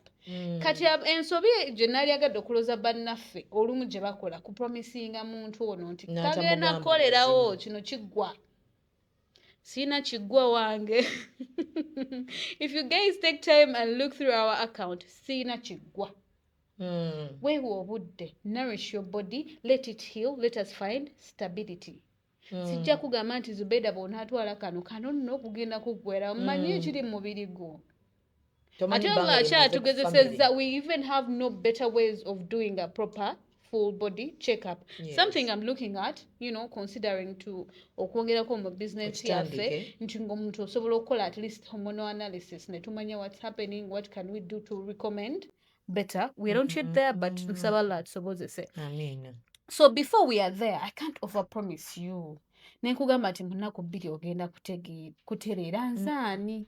Kati ensobi gye naalyagadde okulooza bannaffe olumu gye bakola kupromisinga muntu ono nti N'atamugamba kagenda kukolerawo kino kiggwa, siina kiggwa wange. If you guys take time and look through our account, siina kiggwa. Weewa obudde, nourish your body, let it heal, let us find stability. Sijja kugamba nti Zubeda bw'onaatwala kano kano nno okugenda kuggwera, mmanyi ekiri mu mubiri gwo. Tomanyi Ate bbanga nga lye mmaze ku akyatugezesezza, family. we even have no better ways of doing a proper full body checkup. Something I'm looking at, considering to okwongerako mu business yaffe Okitandike. nti ng'omuntu osobola okukola at least hormonal analysis ne tumanya what's happening, what can we do to recommend better. We are not yet there, but nsaba Allah atusobozese. Amiina. So before we are there, I can't overpromise you nenkugamba nti mu nnaku 2 ogenda kutereera. Nzaani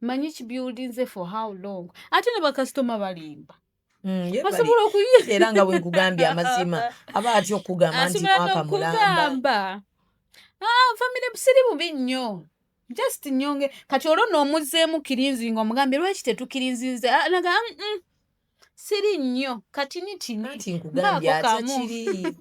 manyi kibuildinze for how long, ate ne bakasitoma balimba. Ye Basobola era nga bwe nkugambye, amazima aba atya okugamba nti Asobola mwaka mulamba. N'okugamba, "Ah, family siri bubi nnyo, just nyonge." Kati olwo n'omuzzeemu cleansing, omugambye lwaki tetucleansinze? Ah, naga siri nnyo katini tini." Anti nkugambye Mbaako atya kamu. kiri.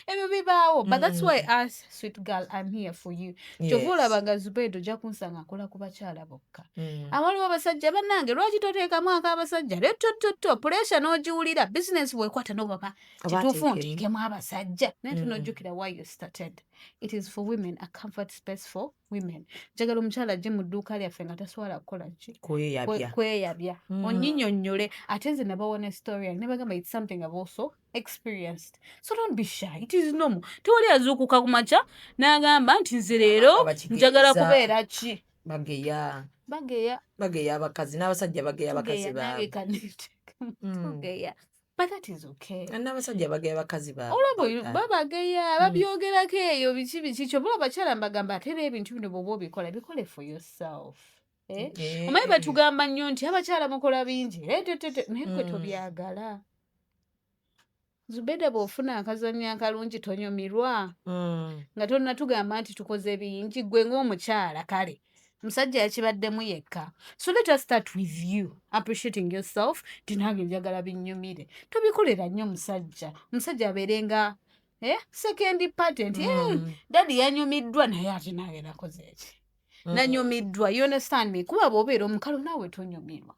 Ebyo bibaawo, but that's why us, sweet girl, I'm here for you. Kyova olaba nga Zubedo ojja kunsanga nkola ku bakyala bokka. Awaliwo abasajja bannange, lwaki toteekamu ak'abasajja letototto pressure n'ogiwulira, bizinesi bwekwata nogamba Oba kituufu ateekemu. nteekemu abasajja, naye tunojjukira why you started. It is for women, a comfort space for women. Njagala omukyala ajje mu dduuka lyaffe nga taswala kukola ki? Kweyabya. Kweyabya. Onnyinyonnyole. Ate nze nabawa ne story yange ne bagamba it's something I've also experienced, so don't be shy, it is normal. Tewali azuukuka ku makya n'agamba nti nze leero njagala kubeera ki. Bageya. Bageya. Bageya abakazi n'abasajja bageya abakazi Tugeya, nange baabwe. Kaniteekamu, tugeya, but that is okay. N'abasajja bageya bakazi baabwe. Olaba babageya, babyogerako eyo biki biki. Kyobula abakyala mbagamba, ate era ebintu bino bw'oba obikola, bikole for yourself, eh? Omanyi batugamba nnyo nti abakyala mukola bingi etetete, naye gwe tobyagala. Zubeda, bw'ofuna akazannyo akalungi tonyumirwa nga tonnatugamba nti tukoze bingi. Gwe ng'omukyala, kale musajja yakibaddemu yekka. So let us start with you appreciating yourself nti nange njagala binnyumire. Tobikolera nnyo musajja, omusajja abeere nga second party nti daddy yanyumiddwa, naye ate nange nakoze eki, nanyumiddwa. You understand me? Kuba bw'obeera omukalu naawe tonyumirwa.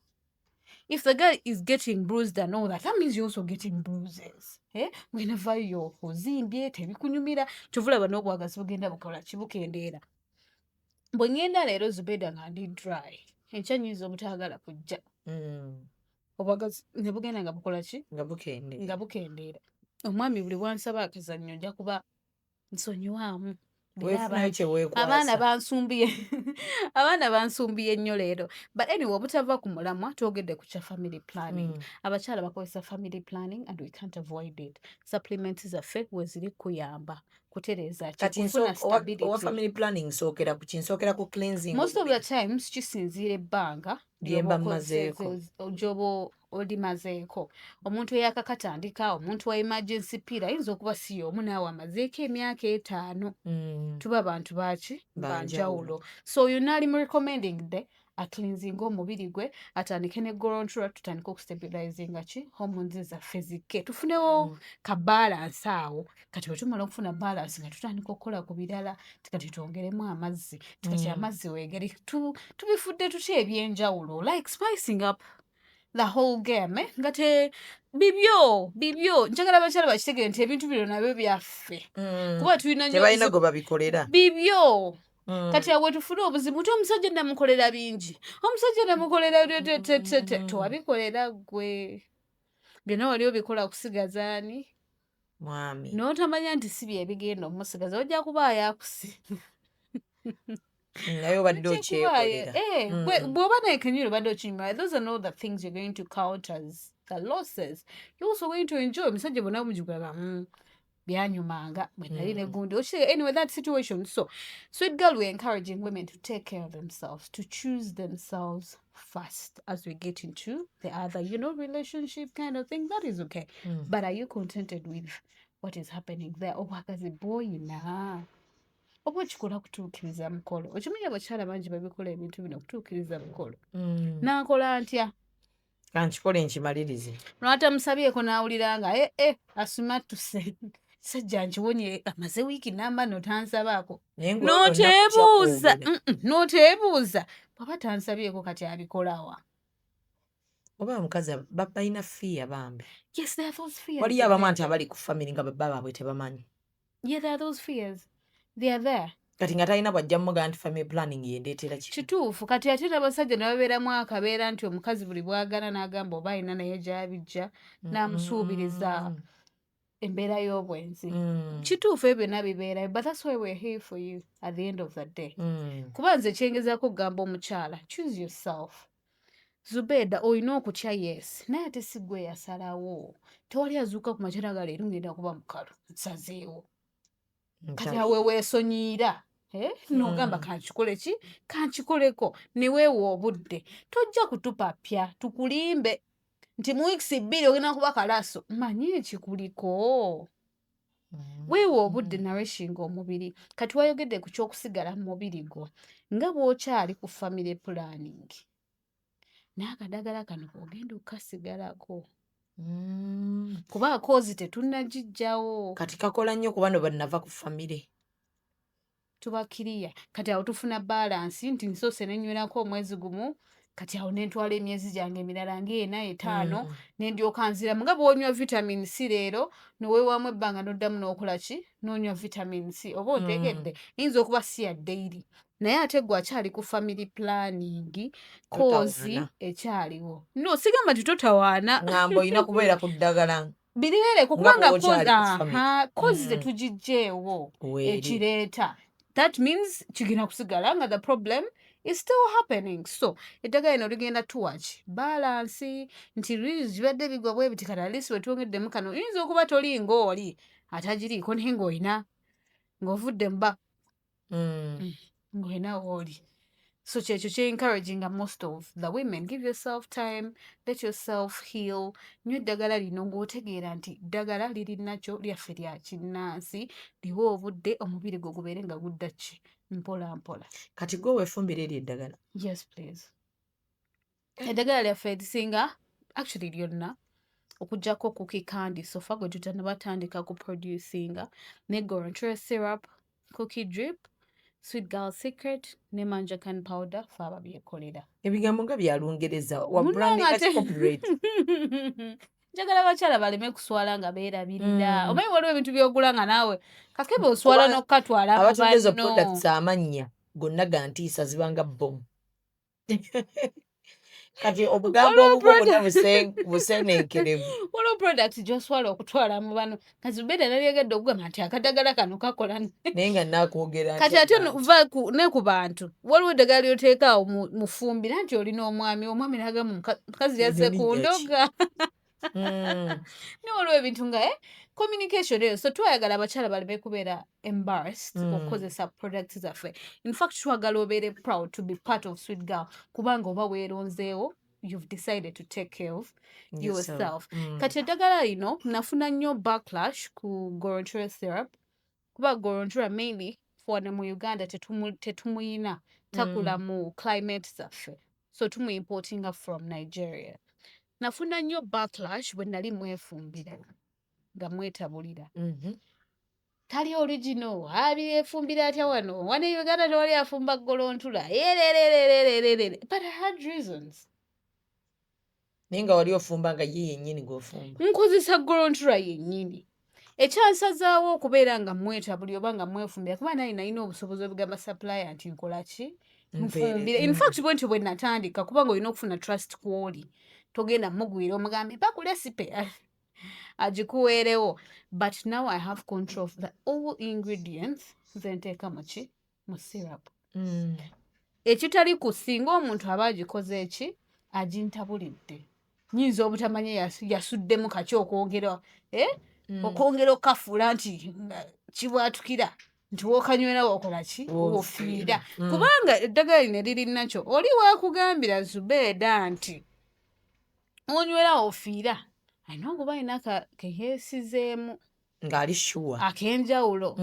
If the girl is getting bruised and all that, that means you're also getting bruises, eh? Ngenda ozimbye, tebikunyumira. Kyovulaba n'obwagazi bugenda bukola kibukendeera. Bwe ŋŋenda leero Zubeda nga ndi dry, enkya nyinza obutaagala kujja. Obwagazi ne bugenda nga bukola ki? Nga bukendeera. Nga bukendeera. Omwami buli bwansaba akazannyo nja kuba nsonyiwaamu. Leero Weefunayo kye weekwasa. Abaana bansumbiye, abaana bansumbiye nnyo leero. But anyway, obutava ku mulamwa, twogedde ku kya family planning. Abakyala bakozesa family planning and we can't avoid it. Supplements zaffe weziri kuyamba kutereeza ki? Kati Kufuna stability. Owa family planning nsookera ku ki? Nsookera ku cleansing? Most of the times kisinziira ebbanga Lye mba ly'oba mmazeeko. Gy'oba olimazeeko. Omuntu eyakakatandika, omuntu wa emergency pill ayinza okuba si y'omu naawe amazeeko emyaka 5. Tuba bantu baki? Banjawulo. Banjawulo. So oyo naali mu recommending the acleansinga omubiri gwe, atandike ne Gorontura, tutandike okustabilizinga ki? Hormones zaffe zikke, tufunewo ka balance awo. Kati bwe tumala okufuna balance nga tutandika okukola ku birala, kati twongeremu amazzi, kati amazzi weegeri tubifudde tutya ebyenjawulo, like spicing up the whole game, eh? Nga te bibyo bibyo. Njagala abakyala bakitegere nti ebintu bino nabyo byaffe, kuba tulina nnyo Tebalina obuzibu- gwe babikolera. Bibyo. Kati awo tufune obuzibu nti omusajja namukolera bingi, omusajja namukolera te, tewabikolera ggwe, byonna wali obikola kusigazaani? Mwami. N'otamanya nti si byebigenda omusigaza, ojja kubaayo akusinga. Naye obadde Ojja kubaayo- okyekolera. Eh, bw'oba naye kenyini obadde okinyuma. Those are not the things you're going to count as the losses. You're also going to enjoy omusajja bwonna mugigulaba, byanyumanga bwe nali ne gundi. Anyway, that situation. So sweet girl, we're encouraging women to take care of themselves, to choose themselves first as we get into the other relationship kind of thing. That is okay. But are you contented with what is happening there? Obwagazi bw'oyina oba okikola kutuukiriza mukolo? Okimanyi abakyala bangi babikola ebintu bino kutuukiriza mukolo. Naakola ntya? Kankikole nkimalirize. Lwatamusabyeko n'awulira nga asumattuse, sajja nkiwonye, amaze wiiki namba no tansabaako. Naye ng'olwo N'oteebuuza olunaku N'oteebuuza bw'aba tansabyeko kati abikolawa? Oba omukazi balina fear bambi. Yes, there are those fears. Waliyo abamu nti abali ku family nga babba baabwe tebamanyi. Yeah, there are those fears. They are there. Kati nga talina bwajja mugamba nti family planning yendeetera ki. Kituufu. Kati ate n'abasajja ne babeeramu akabeera nti omukazi buli bwagana n'agamba oba alina naye gy'abijja n'amusuubiriza embeera y'obwenzi. Kituufu, ebyo byonna bibeerayo, but that's why we're here for you at the end of the day. Kuba nze kyengezaako okugamba omukyala, choose yourself. Zubeeda, olina okutya, yes, naye ate si gwe yasalawo. Tewali azuuka ku makya naga leero ngenda kuba mukalu, nsazeewo. Kati awe weesonyiira, eh? Nogamba kankikole ki, kankikoleko, ne weewa obudde. Tojja kutupapya tukulimbe nti mu wiikisi 2 ogenda kuba kalaso. Manyi ekikuliko, weewa obudde, nourishinga omubiri. Kati wayogedde ku kyokusigala mu mubiri gwo nga bw'okyali ku family planning, n'akadagala kano ogenda okukasigalako kuba akoozi tetunnagiggyawo. Kati kakola nnyo kuba no bannava ku family. Tuba kiriya. Kati awo tufuna balance nti nsoose nenywerako omwezi gumu, kati awo nentwala emyezi gyange emirala ng'ena, 5, nendyoka nziramu. Nga bw'onywa vitamin C leero, neweewaamu ebbanga, n'oddamu n'okola ki, n'onywa vitamin C, oba otegedde. Eyinza okuba si ya daily, naye ate gwe akyali ku family planning, cause Totawaana. ekyaliwo. No, sigamba nti totawaana. Ŋŋamba olina kubeera ku ddagala Biribeereko nga kubanga bw'okyali ku family. Aha, cause tetugiggyeewo Weeri. ekireeta. That means kigenda kusigala nga the problem is still happening. So eddagala lino ligenda tuwaki balance nti zibadde bigwa bwe biti, kati at least wetwongeddemu kano, oyinza okuba toli ng'oli atagiriiko, naye ng'olina ng'ovudde muba ng'olina wooli. So kyekyo kye encouraginga most of the women: give yourself time, let yourself heal. Nywa eddagala lino ng'otegeera nti ddagala liri nakyo lyaffe lya kinnansi. Liwe obudde omubiri gwo gubeere nga gudda ki mpola mpola. Kati gwe weefumbira eryo eddagala? Yes please. Eddagala lyaffe erisinga, actually lyonna, okuggyako cookie candy, so far gwe tutanabatandika ku producinga, ne Gorontura syrup, cookie drip, Sweet Girl Secret ne Manjakan powder, fe ababyekolera. Ebigambo nga bya Lungereza wa Munnange branding copyright. Njagala abakyala baleme kuswala nga beerabirira. Omanyi waliwo ebintu by'ogula nga naawe kakebe oswala Kuba n'okukatwala mu abatunda ezo banno. products, amannya gonna gantiisa, zibanga bbomu. Kati obugambo Waliwo obubwo bwonna buseenenkerevu. Waliwo product gy'oswala okutwala mu bano. Kati Zubeeda nalyagadde okugamba nti akadagala kano kakola, naye nga naakwogera kati ntya ate bantu? Va ne ku bantu, waliwo eddagala ly'oteeka awo mu ffumbiro nti olina omwami, omwami n'agamba mukazi yazze Eryo ku linnya ki? ndoga. Ne waliwo ebintu nga communication eyo. So twayagala abakyala baleme kubeera embarrassed okukozesa products zaffe. In fact, twagala obeere proud to be part of Sweet Girl, kubanga oba weeronzeewo, you've decided to take care of yourself. Yourself. Kati eddagala lino nafuna nnyo backlash ku Gorontura syrup, kuba Gorontura mainly wano mu Uganda tetumuyina, takula mu climate zaffe, so tumuimportinga from Nigeria. Nafuna nnyo backlash bwe nali mwefumbira nga mwetabulira. Tali original, abyefumbira atya wano? Wano e Uganda tewali afumba golontula, erererererere. But I had reasons. Naye nga wali ofumba nga ye yennyini gw'ofumba? Nkozesa golontula yennyini. Ekyansazaawo okubeera nga mwetabuli oba nga mwefumbira, kuba naye nalina obusobozi obugamba supplier nti nkola ki, nfumbire. In fact, bwe ntyo bwe natandika, kubanga olina okufuna trust kwoli, togenda mugwira omugambe mpa ku recipe agikuweerewo. But now I have control of the all ingredients zenteeka muki, mu syrup. Ekitali ku singa omuntu aba agikoze eki, agintabulidde, nyinza obutamanya yasuddemu kaki okwongera, eh? Okwongera okukafuula nti nga kibwatukira nti wookanywera wokola ki, wofiira. Kubanga eddagala lino eriri nakyo, oli wakugambira Zubeeda nti onywera ofiira, alina okuba alina keyeesizeemu ng'ali sure ak'enjawulo.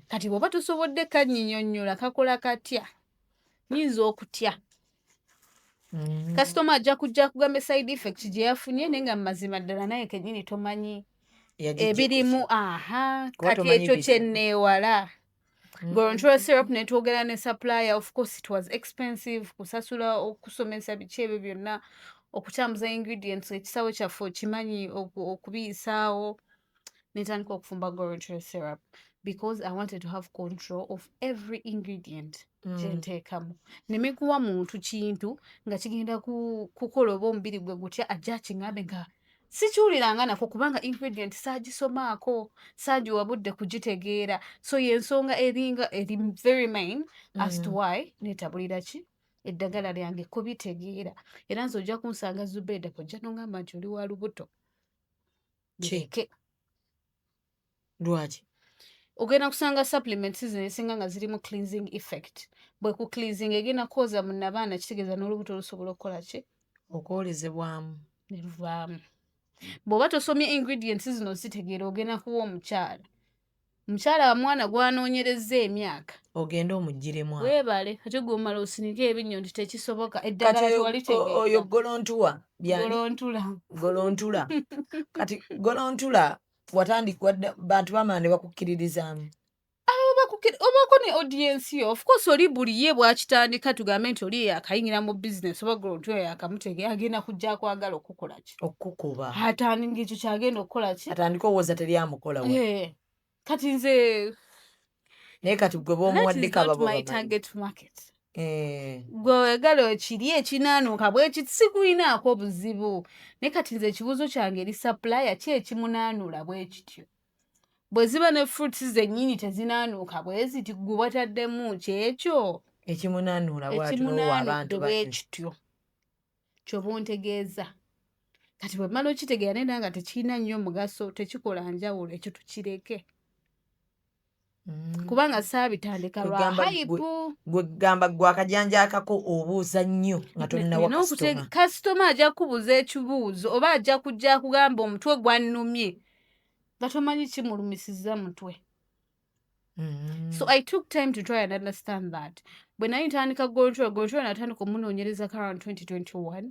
Kati bw'oba tosobodde kannyinyonnyola kakola katya, nyinza okutya. Kasitoma ajja kujja kugamba side effect gye yafunye, naye nga mu mazima ddala naye kennyini tomanyi Yagijja ebirimu. Aha. Kuba Kati tomanyi ekyo birimu. kyenneewala. Gorontura syrup netwogera ne supplier. Of course it was expensive, kusasula okusomesa biki ebyo byonna, okutambuza ingredients, ekisawo kyaffe okimanyi okubiyisaawo. Netandika okufumba Gorontura syrup. Because I wanted to have control of every ingredient gyenteekamu, nemekuwa muntu kintu nga kigenda kukola oba omubiri gwe gutya, ajja akiŋŋambe nga sikiwuliranga nako, kubanga ingredient saagisomaako, saagiwa budde kugitegeera. So yensonga eringa eri very main as to why neetabulira ki eddagala lyange kubitegeera. Era nze ojja kunsanga, Zubeda, ojja nongamba nti oli wa lubuto. Ki? Bireke. Lwaki? Ogenda kusanga supplements zino esinga nga zirimu cleansing effect. Bwe ku cleansing egenda kwoza mu nabaana, kitegeeza n'olubuto lusobola okukola ki? Okwolezebwamu. Ne luvaamu. Bw'oba tosomye ingredients zino zitegeera, ogenda kuwa omukyala, mukyala wa mwana gw'anoonyereza emyaka. Ogende omugiremu awo. Weebale. Ate gw'omala osinike ebinnyo nti tekisoboka. Kati Eddagala oyo tewalitegeera. Golontuwa byani? Golontula. Golontula. Kati golontula watandika, bantu bamala ne bakukkiririzaamu? Obaako ne audience yo. Of course, oli buli ye bwakitandika, tugambe nti oli yakayingira mu business oba golontula yakamutegera, agenda kujja akwagala okukola ki? Okukuba. Atandika ekyo kyagenda okukola ki? Atandika owooza teri amukola wa. Eh, kati nze Naye kati gwe that is b'omuwaddeko not ababo my bamanyi. target market. Eh. Gwe wegala ekiri ekinaanuuka bwekiti, sikuyinaako obuzibu, naye kati nze ekibuuzo kyange eri supplier, ki ekimunaanuula bwe kityo? Bwe ziba ne fruits zennyini tezinaanuuka bwe ziti, gwe wataddemu kyekyo Ekimunaanuula bw'atyo n'owa abantu ekimunaanudde bwe kityo, kyoba ontegeeza. Kati bwe mmala okitegeera nenda nga tekirina nnyo mugaso, tekikola njawulo, ekyo tukireke, kubanga saabitandika lwa Kwegamba hype. Gwe gamba gwe akajanja akako obuuza nnyo nga tonnawa Nina kasitoma. Kasitoma ajja kubuuza ekibuuzo oba ajja kujja akugamba omutwe gwannumye, nga tomanyi kimulumisizza mutwe. So I took time to try and understand that. Bwe nali ntandika Golontura, Golontura natandika omunoonyerezako around 2021,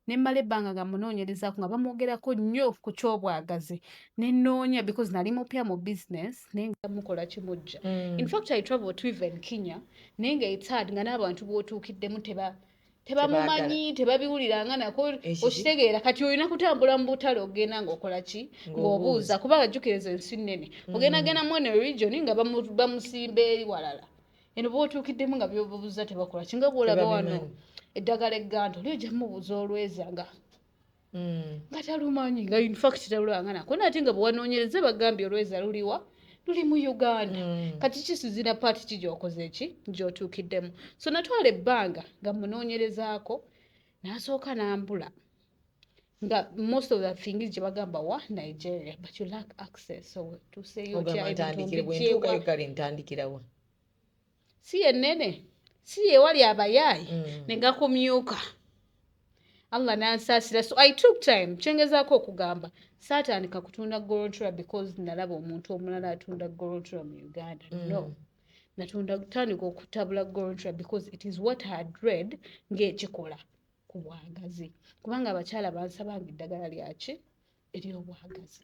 ne mmala ebbanga nga munoonyerezaako, nga bamwogerako nnyo ku kyobwagazi, ne nnoonya because nali mupya mu business, naye nga mukola kimujja. In fact, I traveled to even Kenya, naye nga it's hard, nga n'abantu b'otuukiddemu tebamumanyi, tebabiwuliranga nako. Ekiki? Okitegeera? Kati olina kutambula mu butale, ogenda ng'okola ki? Ng'obuuza, kubanga jjukiriza ensi nnene. Ogenda mu eno region nga bamusimba eri walala, eno bw'otuukiddemu nga byobuuza tebakola ki, nga bw'olaba wano Tebabimanyi. eddagala egganto oli ojja mubuuza olweza nga talumanyi, nga in fact talulanga nako, naye ate nga bwe wanoonyereza bagambye olweza luliwa? Luli mu Uganda. Kati kisinziira part ki gy'okoze ki gy'otuukiddemu. So natwala ebbanga nga munoonyerezaako, n'asooka n'ambula, nga most of the things gye bagamba wa Nigeria, but you lack access, so tuseeyo Ogamba otya? ntandikire Ebintu bwe ntuukayo mbigyewa? Kale ntandikirawa? Si yennene, si yewali abayaayi ne gakumyuka. Allah n'ansaasira. So I took time. Kyengezaako okugamba, saatandika kutunda gorontura because nalaba omuntu omulala atunda gorontura mu Uganda. No, natunda, tandika okutabula gorontura because it is what I had read ng'ekikola ku bwagazi, kubanga abakyala bansabanga eddagala lyaki ery'obwagazi.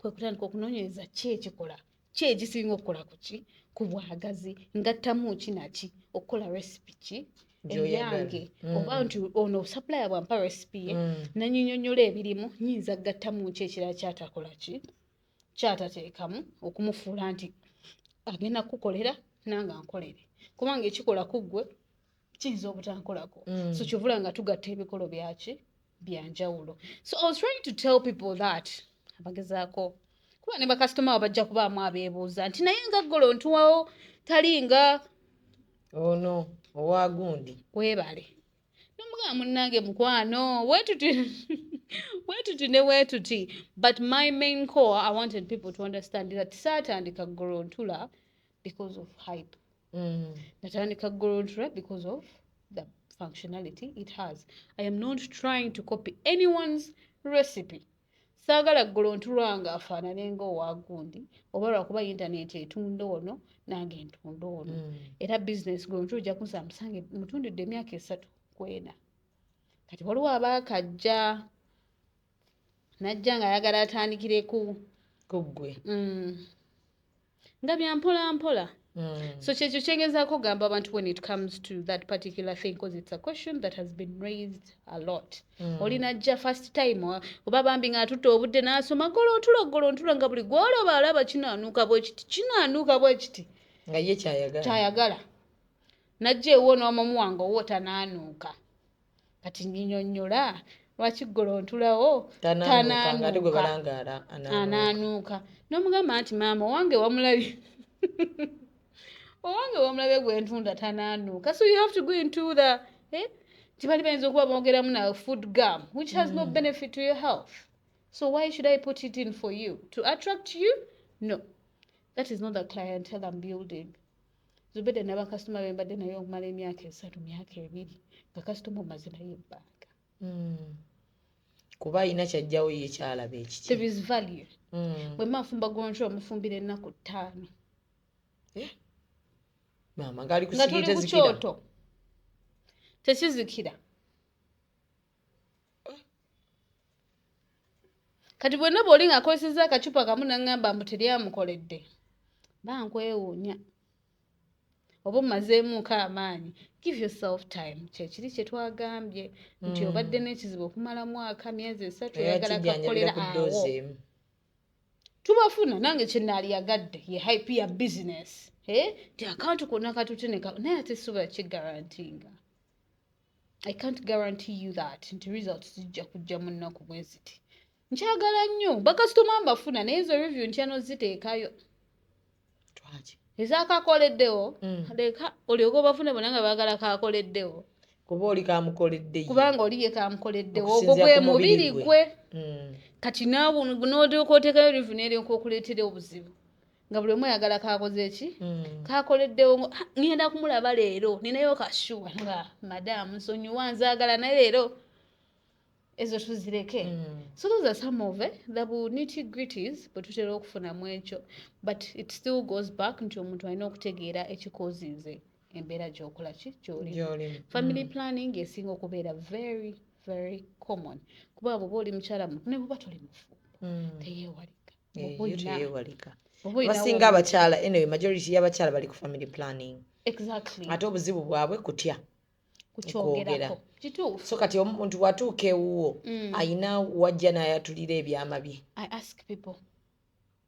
Kwe kutandika okunoonyereza ki ekikola, ki ekisinga okukola ku ki, ku bwagazi, ngattamu ki naki okukola recipe ki Gy'oyagala. eyange, oba nti ono supplier bwampa recipe ye nanyinyonnyola ebirimu, nyinza gattamu ki ekirala kyatakola ki, kyatateekamu, okumufuula nti agenda kukukolera nange ankolere, kubanga ekikola ku ggwe kiyinza obutankolako. So kyovula nga tugatta ebikolo byaki byanjawulo. So I was trying to tell people that abagezaako kuba ne bakasitoma abo bajja kubaamu abeebuuza nti naye nga ggolo ntuwawo talinga ono owa gundi. Weebale nomugamba munnange mukwano, wetuti wetuti ne wetuti. But my main core, I wanted people to understand that saatandika golontula because of hype. Natandika golontula because of the functionality it has. I am not trying to copy anyone's recipe. Saagala golontula nga afaanane nga owa gundi, oba lwakuba intaneti etunda ono nange ntunda ono. Era business golontula ojja kunsaba musange mutundidde emyaka 3 ku 4. Kati waliwo abaakajja najja ng'ayagala atandikire ku Ku ggwe. Nga bya mpola mpola. So kyekyo kyengezaako okugamba abantu when it comes to that particular thing, because it's a question that has been raised a lot. Oli najja first time, oba bambi ng'atutte obudde n'asoma golontula golontula, nga buli gwolaba alaba kinaanuuka bwe kiti, kinaanuuka bwe kiti. Nga ye kyayagala. Kyayagala. Najja ewo n'omumu wange owo tanaanuuka. Kati nyinyonnyola lwaki golontulawo tanaanuuka nga ate gwe balangaala anaanuuka. N'omugamba nti maama owange wamulabye, owange wamulabye gwe ntunda tanaanuuka. So you have to go into the nti bali bayinza okuba bongeramu na food gum, which has no benefit to your health. So why should I put it in for you to attract you? No, that is not the clientele I'm building. Zubedde n'abakasitoma be mbadde naye okumala emyaka 3, myaka 2, nga kasitoma omaze naye ebbanga. Kuba ayina kyajjawo ye kyalaba ekiki. There is value. Bwe mba nfumba gonjo, omufumbira ennaku 5. Maama ng'ali Nga tuli kusigiri ku tezikira. kyoto, tekizikira. Kati bwenna bw'oli ng'akozesezza akacupa kamu n'aŋŋamba mbu teryamukoledde, ba nkwewuunya oba omazeemuko amaanyi. Give yourself time. Kyekiri kye twagambye nti obadde n'ekizibu okumala mwaka, myezi 3, Era oyagala kijjanjabira kakolera ku awo. ddoozi emu. Tubafuna. Nange kye naaliyagadde ye hype ya business, nti akantu konna katuteneka, naye ate sobola kigarantinga. I can't guarantee you that nti results zijja kujja mu nnaku bwe ziti. Nkyagala nnyo bakasitoma mbafuna, naye ezo review ntya noziteekayo. Lwaki? Ezakakoleddewo, leka olyoke obafune bonna nga baagala kakoleddewo. Kuba oli kamukoledde ye. Kubanga oli ye kamukoleddewo, ogwo Okusinziira gwe ku mubiri mubiri gwe. Gwe. Kati naawe n'olyoka oteekayo review n'eryoka okuleetera obuzibu nga buli omu ayagala kakoze ki, kakoleddewo. Ah, ngenda kumulaba leero, ninayo kashuwa nga madaamu nsonyiwa, nzaagala naye leero ezo tuzireke. So those are some of the nitty gritties bwe tutera okufunamu ekyo, but it still goes back nti omuntu alina okutegeera ekikozinze embeera gy'okola ki, gy'olimu. Gy'olimu. Family planning esinga okubeera very very common, kuba bw'oba oli mukyala muto ne bw'oba toli mufumbo, teyeewalika. Bw'oba Yo teyeewalika. Bw'oba olina Basinga abakyala, anyway, majority y'abakyala bali ku family planning. Ate obuzibu bwabwe kutya Kukyogerako, kituufu. So kati omuntu bw'atuuka ewuwo, ayina wajja n'ayatulira ebyama bye? I ask people.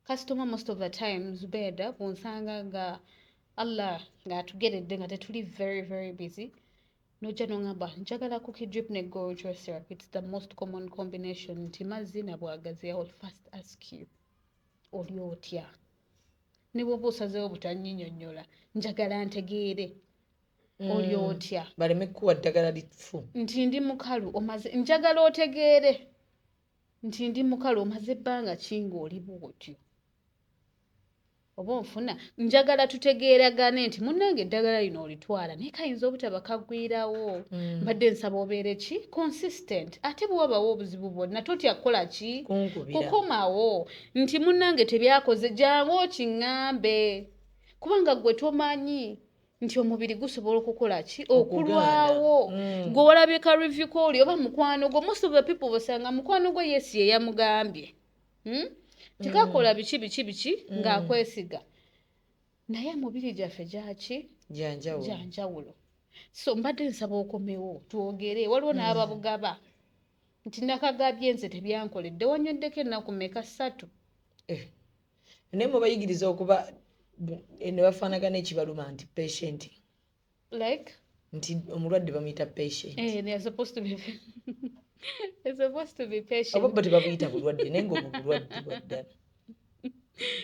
Customer most of the time, Zubeda, bw'onsanga nga Allah ng'atugeredde nga tetuli very very busy, nojja n'oŋŋamba njagala cookie drip ne gojo syrup. It's the most common combination nti mazzi na bwagazi. I will first ask you, oli otya? Ne bw'oba osazeewo butannyinyonnyola, njagala ntegeere oli otya. Baleme kukuwa ddagala lifu. Nti ndi mukalu omaze, njagala otegeere nti ndi mukalu omaze ebbanga ki ng'oli bw'otyo, oba onfuna. Njagala tutegeeragane nti munnange eddagala lino olitwala naye kayinza obutaba kagwirawo. Mbadde nsaba obeere ki, consistent, ate bwe wabawo obuzibu bwonna totya kukola ki, Kunkubira. Kukomawo nti munnange tebyakoze, jangu okiŋŋambe, kubanga gwe tomanyi nti omubiri gusobola okukola ki, okulwawo. Gwe walabye ka review kooli oba mukwano gwo, most of the people bosanga mukwano gwe yesi ye yamugambye, Tikakola biki biki biki, ng'akwesiga, naye emibiri gyaffe gyaki? Gyanjawulo. Gyanjawulo. So mbadde nsaba okomewo twogere. Waliwo n'ababugaba nti nakagabye nze tebyankoledde. Wanyweddeko ennaku meka? 3. Naye mubayigiriza okuba ne bafaanagana ekibaluma nti patient. Like Nti omulwadde bamuyita patient. Eh, they're supposed to be patient. Oba bo tebabuyita bulwadde, naye ngaobwo bulwadde bwa ddala.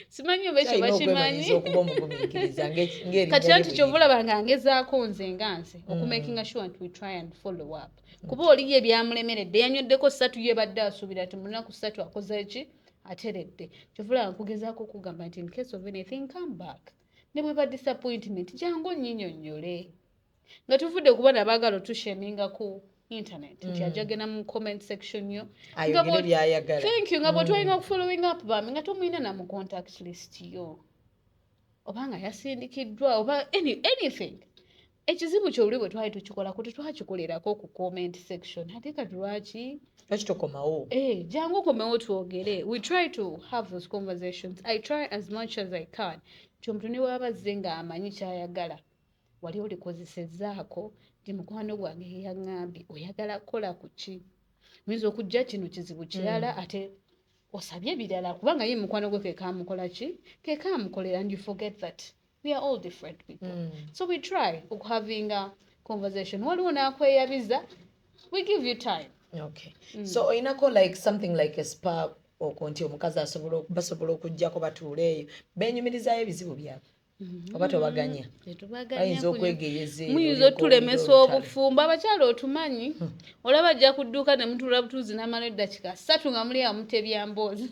Simanyi oba ekyo Kyalina bakimanyi. okwemanyiza okuba omugumiikiriza ng'erinnya Kati lye anti bwe kyova olaba nga ngezaako nze nga nze okumakinga sure nti we try and follow up, kuba oliyo ebyamulemeredde, yanyweddeko 3, ye badde asuubira nti mu nnaku 3 akoze ki, ateredde. Kyova olaba nkugezaako okugamba nti in case of anything, come back, ne bweba disappointment, jangu onnyinyonnyole, nga tuvudde kuba nabaagala otushaminga ku internet nti ajja genda mu comment section yo nga Ayogere by'ayagala. Thank you. Nga bw'otwalina okufollowing up bambi nga tomulina na mu contact list yo, oba nga yasindikiddwa oba anything. Ekizibu kyoli bwe twali tukikolako tetwakikolerako ku comment section, ate kati lwaki? Lwaki tokomawo? Eh, jangu okomewo twogere. We try to have those conversations. I try as much as I can. Nti omuntu ne bw'aba azze ng'amanyi ky'ayagala, wali olikozesezzaako nti mukwano gwange yaŋŋambye oyagala kukola ku ki? Oyinza okujja kino kizibu kirala, ate osabye birala kubanga ye mukwano gwe ke kaamukola ki? Ke kaamukolera, and you forget that we are all different people. So we try okuhavinga conversation. Waliwo n'akweyabiza, we give you time. Okay. So olinako like something like a spa okwo nti omukazi asobola, basobola okujjako batuule eyo benyumirizayo ebizibu byabwe, oba tobaganya? Tetubaganya. Bayinza okwegeyeza eyo, Muyinza olyoka otulemesa owulira olutalo. Obufumbo, abakyala otumanyi, olaba ajja ku dduuka ne mutuula butuuzi n'amala eddakiika 3 nga muli awo mutebya mboozi.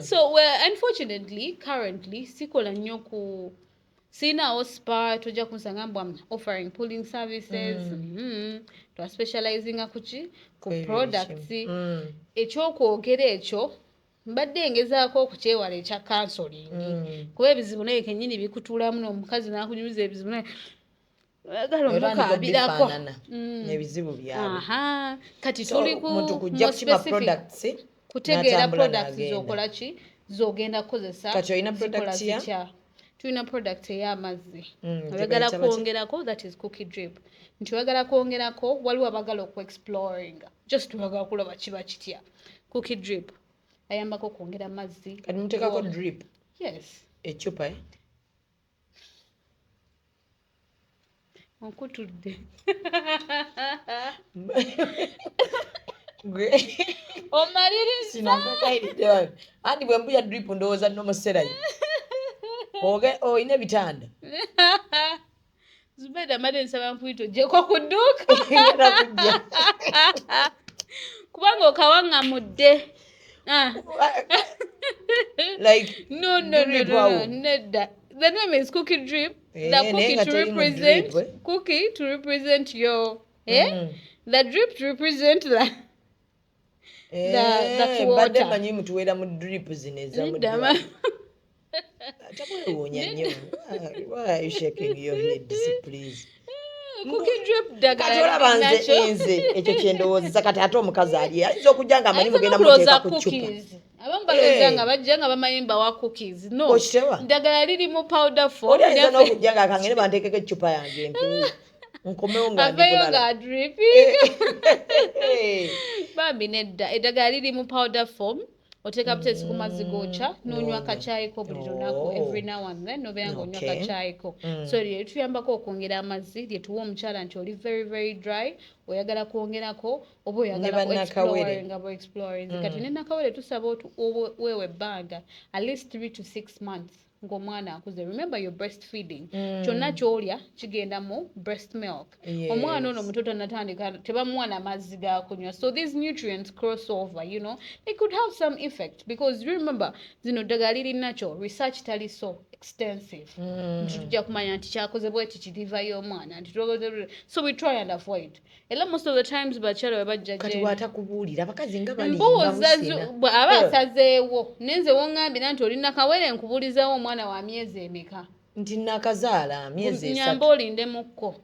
So well, unfortunately currently sikola nnyo ku, siinaawo spa. Tojja kunsanga mbu am offering pulling services. Twaspecializinga ku ki? Ku Kwebyo. products. Ekimu. Ekyokwogera ekyo mbadde ngezaako okukyewala ekya counseling, kuba ebizibu naye kennyini bikutuulamu n'omukazi n'akunyumiza ebizibu naye oyagala Otandika omukaabirako. obifaanana ebizibu byabwe. Aha, kati So, tuli ku muntu kujja more kukima specific, products, kutegeera n'atambula products n'agenda. zokola ki, zogenda kukozesa. Kati olina zikola product ya? zitya. Tulina product ey'amazzi. Gye Oyagala bayita batya? kwongerako, that is cookie drip, nti oyagala kwongerako, waliwo abagala okuexploringa, just oyagala kulaba kiba kitya. Cookie drip ayambako okwongera amazzi. Kati muteekako drip? Yes. Eccupa, eh? Onkutudde. Gwe- Omaliriza. Sinakakayiridde anti bwe mbuya drip ndowooza nomuserayo olina ebitanda. Zubaida, mbadde nsaba nkuyita oggyeko ku dduuka Ngenda kujja. kubanga okawaŋŋamudde. Ah. Like No, no, no, drip no, no, awo. nedda. The name is cookie drip. Eh, The naye cookie nga to teri mu represent drip, eh? cookie to represent your, eh? The drip to represent that Eh, mbadde water. manyi mutuweera mu drip zino ezamu. Nedda, Tamwewuunya nnyo. Ah, why are you shaking your head, please? Cookie drip ddagala Kati olaba nze nakyo. nze ekyo kyendowoozesa. Kati ate omukazi ali ayinza okujja nga amanyi Ayinza mugenda n'okulowooza muteeka ku ccupa. cookies. Abamu balowooza Eh. nga bajja nga bamanyi mbawa cookies. No. Okiteba? Ddagala liri mu powder form. Oli ayinza Naffe- n'okujja nga akangende banteekeko eccupa yange mpewo nkomewo nga ndi Aveeyo bulala. nga dripping. Bambi nedda, eddagala liri mu powder form, oteeka buteesi ku mazzi gookya n'onywa kakyayiko buli lunaku, every now and then nobeera ng'onywa kakyayiko. So lye lituyambako okwongera amazzi, lyetuwa omukyala nti oli very very dry, oyagala kwongerako oba oyagala Ne bannakawere. exploring aba exploring. Kati ne nakawere tusaba weewe ebbanga at least 3 to 6 months ng'omwana akuze. Remember, you're breastfeeding. Kyonna ky'olya kigenda mu breast milk. Omwana ono muto tanatandika, tebamuwa n'amazzi ga kunywa, so these nutrients cross over. They could have some effect because remember zino ddagala liri nakyo research tali so extensive nti tujja kumanya nti kyakoze bweki kirivayo omwana nti so we try and avoid. Era most of the times bakyala bwe bajja Kati gye- bw'atakubuulira, abakazi nga balimba. Mbuuza Busina. aba asazeewo nenze woŋŋambira nti oli nakawere, nkubuulizawo omwana wa myezi emeka? Nti nakazaala myezi Nyamba 3. olindemukko.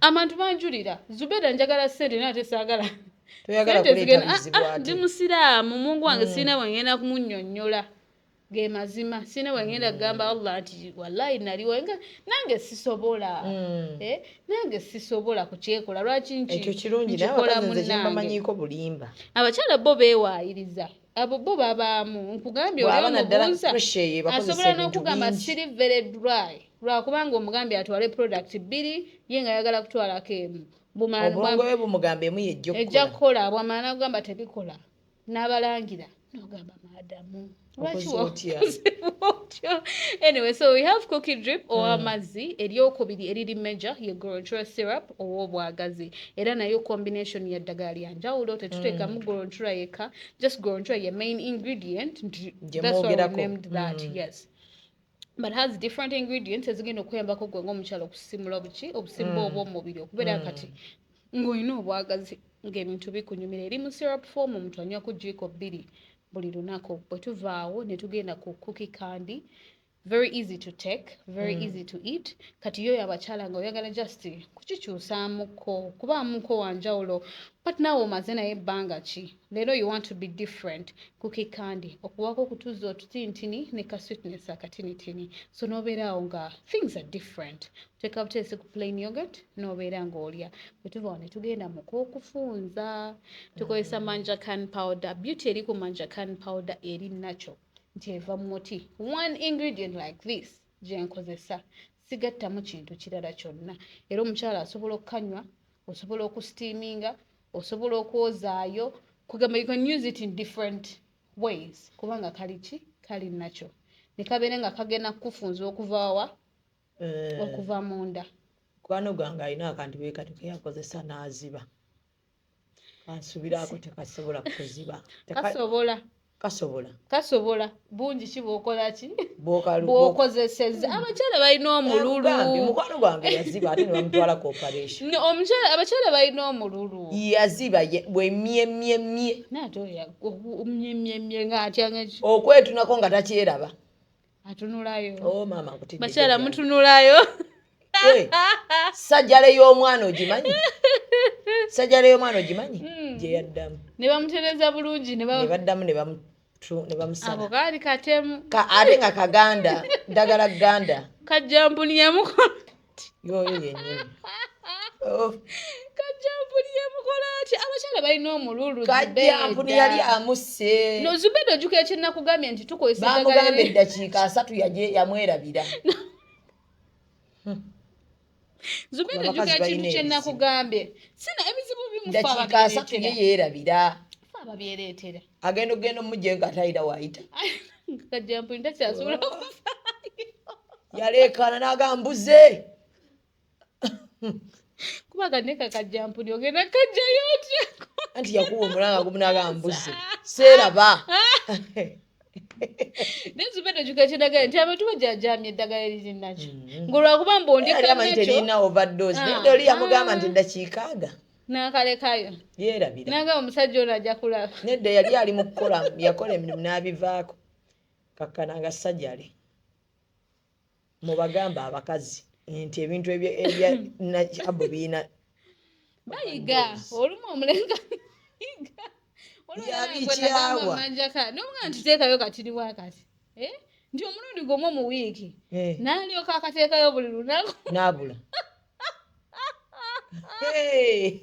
Abantu banjulira, Zubeda, njagala ssente naye ate saagala. Toyagala Ssente kuleeta zigenda- bizibu Ah, ah, ate. ndi musiraamu, mungu wange sirina bwe ngenda kumunnyonnyola ge mazima, sirina bwe ngenda kugamba Allah nti wallahi naliwo nga nange sisobola. Eh, nange sisobola kukyekola, lwaki Ekyo kirungi, naye nkikola abakazi nze munnange? kyembamanyiiko bulimba. Abakyala bo beewaayiriza, abo bo babaamu, nkugambye oli Bw'aba naddala omubuuza pressure eyo ebakozesa asobola ebintu n'okugamba bingi. siri very dry, lwakubanga omugambye atwale product bbiri, ye nga ayagala kutwalako emu. Obwongo bwe bumugamba emu yejja Ejja okukola. kukola, bwamala nagamba tebikola n'abalangira, nogamba maadamu lwaki Okoze otya? wakoze bwotyo? Anyway, so we have cookie drip ow'amazzi. Eryokubiri eriri major ye Goronchura syrup ow'obwagazi, era nayo combination ya ddagala lya njawulo, tetuteekamu Goronchura yekka, just Goronchura ye main ingredient nti Gye that's why we mwogerako. named that. Yes, but has different ingredients ezigenda okuyambako gwe ng'omukyala okusimula buki obusimba obw'omubiri okubeera kati ng'olina obwagazi ng'ebintu bikunyumira. Eri mu syrup form, omuntu anywako jiiko 2 buli lunaku. Bwe tuvaawo ne tugenda ku cookie candy, Very easy to take, very easy to eat. Kati yoyo abakyala nga oyagala just kukikyusaamuko, kubaamuko wanjawulo, but naawe omaze naye ebbanga ki, leero you want to be different. Cookie candy okuwako okutuzza otutintini ne ka sweetness akatinitini, so n'obeera awo nga things are different. Oteeka buteesi ku plain yogurt n'obeera ng'olya. Bwe tuva awo ne tugenda mu k'okufunza, tukozesa manjakan powder. Beauty eri ku manjakan powder eri natural, nti eva mu muti. One ingredient like this gye nkozesa, sigattamu kintu kirala kyonna. Era omukyala asobola okukanywa, osobola okusteaminga, osobola okwozaayo, kugamba you can use it in different ways, kubanga kali ki, kali nakyo, ne kabeera nga kagenda kukufunza okuva wa? Okuva munda. Mukwano gwange alina akantu bwe kati keyakozesa n'aziba. Kansubirako tekasobola kuziba. Kasobola. Kasobola. Kasobola. Bungi ki bw'okola ki, bw'okozesezza. Abakyala balina omululu. Gambye, mukwano gwange yaziba ate ne bamutwala ku operation. No, omukyala, abakyala balina omululu. Yaziba bwe mye mye mye. Naye ate oyo omyemyemye ng'atya nga ki? Okwetunako nga takyeraba. Atunulayo. Oh maama, nkutidde. Bakyala mutunulayo. Sajjale y'omwana ogimanyi? Sajjale y'omwana ogimanyi? Gye yaddamu. Ne bamutereza bulungi ne Ne baddamu ne bamusala. Ako kaali katemu. Ate nga kaganda, ddagala ganda. Kajjampuni yamukola. Yoyo yennyini. Oh. Kajjampuni yamukola atya? Abakyala balina omululu. Kajjampuni yali amusse. No, Zubeda, ojjukira kye nakugambye nti tukozesa Bamugamba eddagala eddakiika 30 yamwerabira. Zubeda, Abakazi ojjukira balina kintu kye ebizibu. nakugambye, sina ebizibu bimufa. Ddakiika 30 ye yeerabira. Fe ababyereetera. Agenda okugenda omugyeyo nga tayina waayita. Kajjampuni takyasobola kufa. Yaleekaana n'agamba mbuze. Kuba kaneka kajjampuni ogenda kajjayo otya? Anti yakuba omulanga gumu n'agamba mbuze. Seeraba. Naye Zubeda, ojjukira kye nagambye nti abantu bajajamya eddagala eriri nakyo, ng'olwakuba mbu Yali amanyi ondika nakyo terina overdose. Naye oli yamugamba nti eddakiika aga. N'akalekayo. Yeerabira. N'agamba omusajja ono ajja kulaba. Nedda, yali ali mu kukola, yakola emirimu n'abivaako. Kakkana nga sajjale. Mubagamba abakazi nti ebintu ebya abo birina Bayiga olumu omulenga yiga. Yabikyawa. Manjaka nomugamba nti teekayo katiri wakati, eh? Nti omulundi gumu mu wiiki, n'alyoka akateekayo buli lunaku. N'abula. Hey.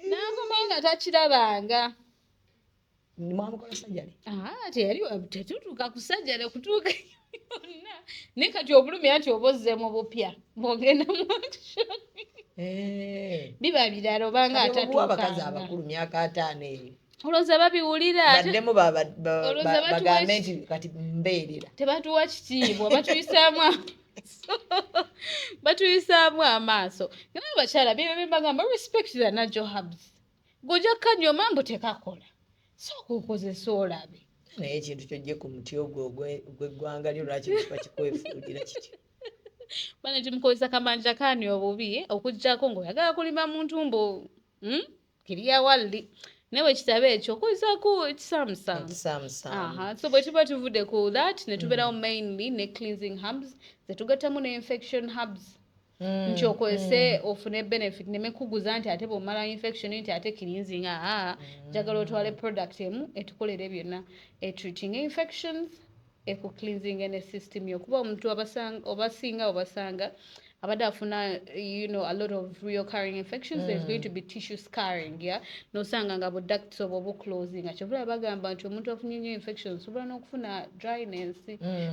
N'akomawo nga takirabanga. Mwamukola sajjale? Ah, teyali tetutuuka ku sajjale kutuuka yonna, naye kati obulumi anti oba ozzeemu bupya bw'ogenda mu action, biba birala obanga Kati obuwa abakazi atatuukanga. abakulu myaka 50 eyo. Olowooza babiwulira Baddemu Olowooza bagambe nti kati mbeerera. Tebatuwa kitiibwa, batuyisaamu amaaso, batuyisaamu amaaso. Naye abakyala bye bembagamba, respect the natural herbs. Gojja kanyoma mbu tekakola, sooka okozesa olabe. Naye ekintu kyojje ku muti ogwo ogw'eggwanga lyo, lwaki kiba kikwefuulira kityo? Bane timukozesa kamanja kani obubi, okuggyako ng'oyagala kulima muntu mbu, Kiriya walli, naye bwe kitaba ekyo okozesaako ekisaamusaamu. Ekisaamusaamu. Aha, so bwe tuba tuvudde ku that ne tubeerawo mainly ne cleansing herbs zetugattamu ne infection herbs, nti okozese ofune benefit, nemekuguza nti ate bw'omala infection nti ate cleansing. Aa, njagala otwale product emu etukolere byonna, etreating infections, ekucleansing ne system yo, kuba omuntu obasinga obasanga abadde afuna a lot of reoccurring infections. There's going to be tissue scarring, yeah, nosanga nga bu ducts obwo buclosing. Kyovula bagamba nti omuntu afunye nnyo infections osobola n'okufuna dryness.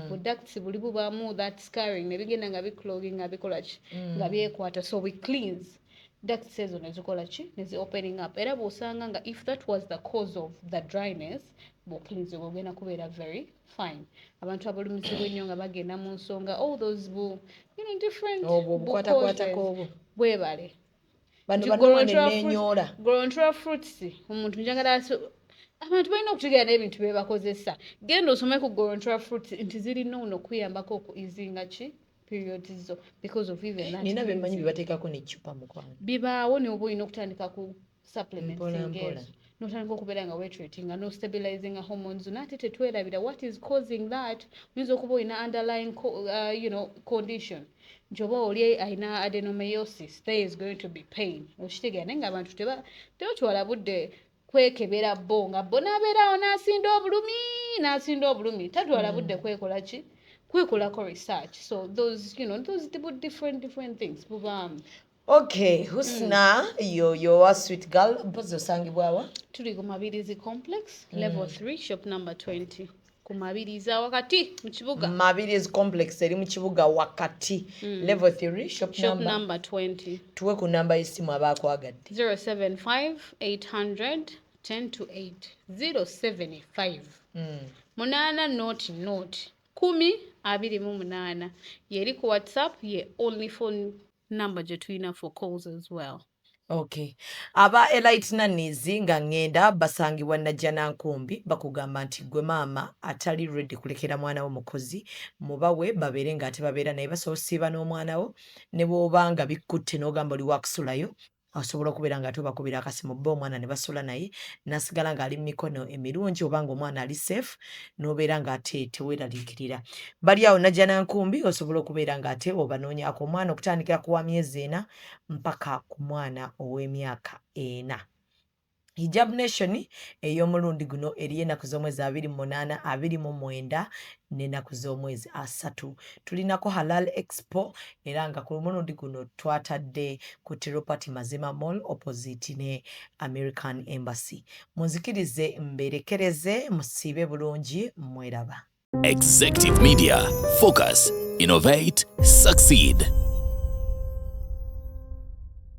Bu ducts buli bubaamu that scarring ne bigenda nga biclogging, nga bikola ki, nga byekwata. So we cleanse ducts ezo ne zikola ki, ne zi opening up. Era bw'osanga nga if that was the cause of the dryness, bw'ocleanse ogenda kubeera very fine. Abantu abalumizibwa ennyo nga bagenda mu nsonga, all those bu different Obwo bu obukwatakwatako causes. Obwo. Bwebale. Bano Nti banowa Gorontora nennyoola. Gorontora fruits, omuntu njagala abantu balina okutegeera n'ebintu bye bakozesa. Genda osome ku Gorontora fruits nti zirina ono okuyambako oku easinga ki, periods zo, because of even that Nina bemmanyi cleansing. bye bateekako n'eccupa, mukwano. Bibaawo ne oba olina okutandika ku supplements Mpola, ng'ezo. mpola. Notandika okubeera nga wetreatinga, no stabilizinga hormones. Naate tetwerabira what is causing that. Oyinza okuba olina underlying condition, nti oba oli alina adenomyosis, there is going to be pain, okitegeera? Naye nga abantu tebatwala budde kwekebera bo, nga bo n'abeerawo n'asinda obulumi, n'asinda obulumi, tatwala budde kwekola ki, kwekolako research. So those you know those different different things bubaamu. Okay, Husna, yoyo wa Sweet Girl, mpozi osangibwawa? Tuli ku Mabirizi Complex, level 3, shop number 20, ku Mabirizi wakati mu kibuga. Mabirizi Complex eri mu kibuga wakati, level 3, shop, shop number, number 20. Tuwe ku namba y'essimu abaakwagadde. 075 800 10 to 8, 075 8 0 0 10 28. Yeri ku WhatsApp, ye only phone number gye tulina for calls as well. Okay, aba Elite Nannies, nga ŋŋenda, basangibwa Najjanankumbi. Bakugamba nti gwe maama atali ready kulekera mwana wo mukozi, mubawe babeere ng'ate babeera naye, basobola osiiba n'omwana wo, ne bw'oba nga bikkutte n'ogamba oli wakusulayo, osobola okubeera nga ate obakubira akasimu, bba omwana ne basula naye n'asigala ng'ali mu mikono emirungi, oba nga omwana ali safe, n'obeera ng'ate teweeraliikirira. Bali awo Najjanankumbi, osobola okubeera ng'ate obanoonyaako omwana okutandikira ku wa myezi 4 mpaka ku mwana ow'emyaka 4. Hijab Nation ey'omulundi guno eriyo ennaku z'omwezi 28, 29 n'ennaku z'omwezi 30. Tulinako Halal Expo, era nga ku mulundi guno twatadde ku Tirupati Mazima Mall, opposite ne American Embassy. Munzikirize mberekereze, musiibe bulungi, mweraba. Executive Media. Focus, innovate, succeed.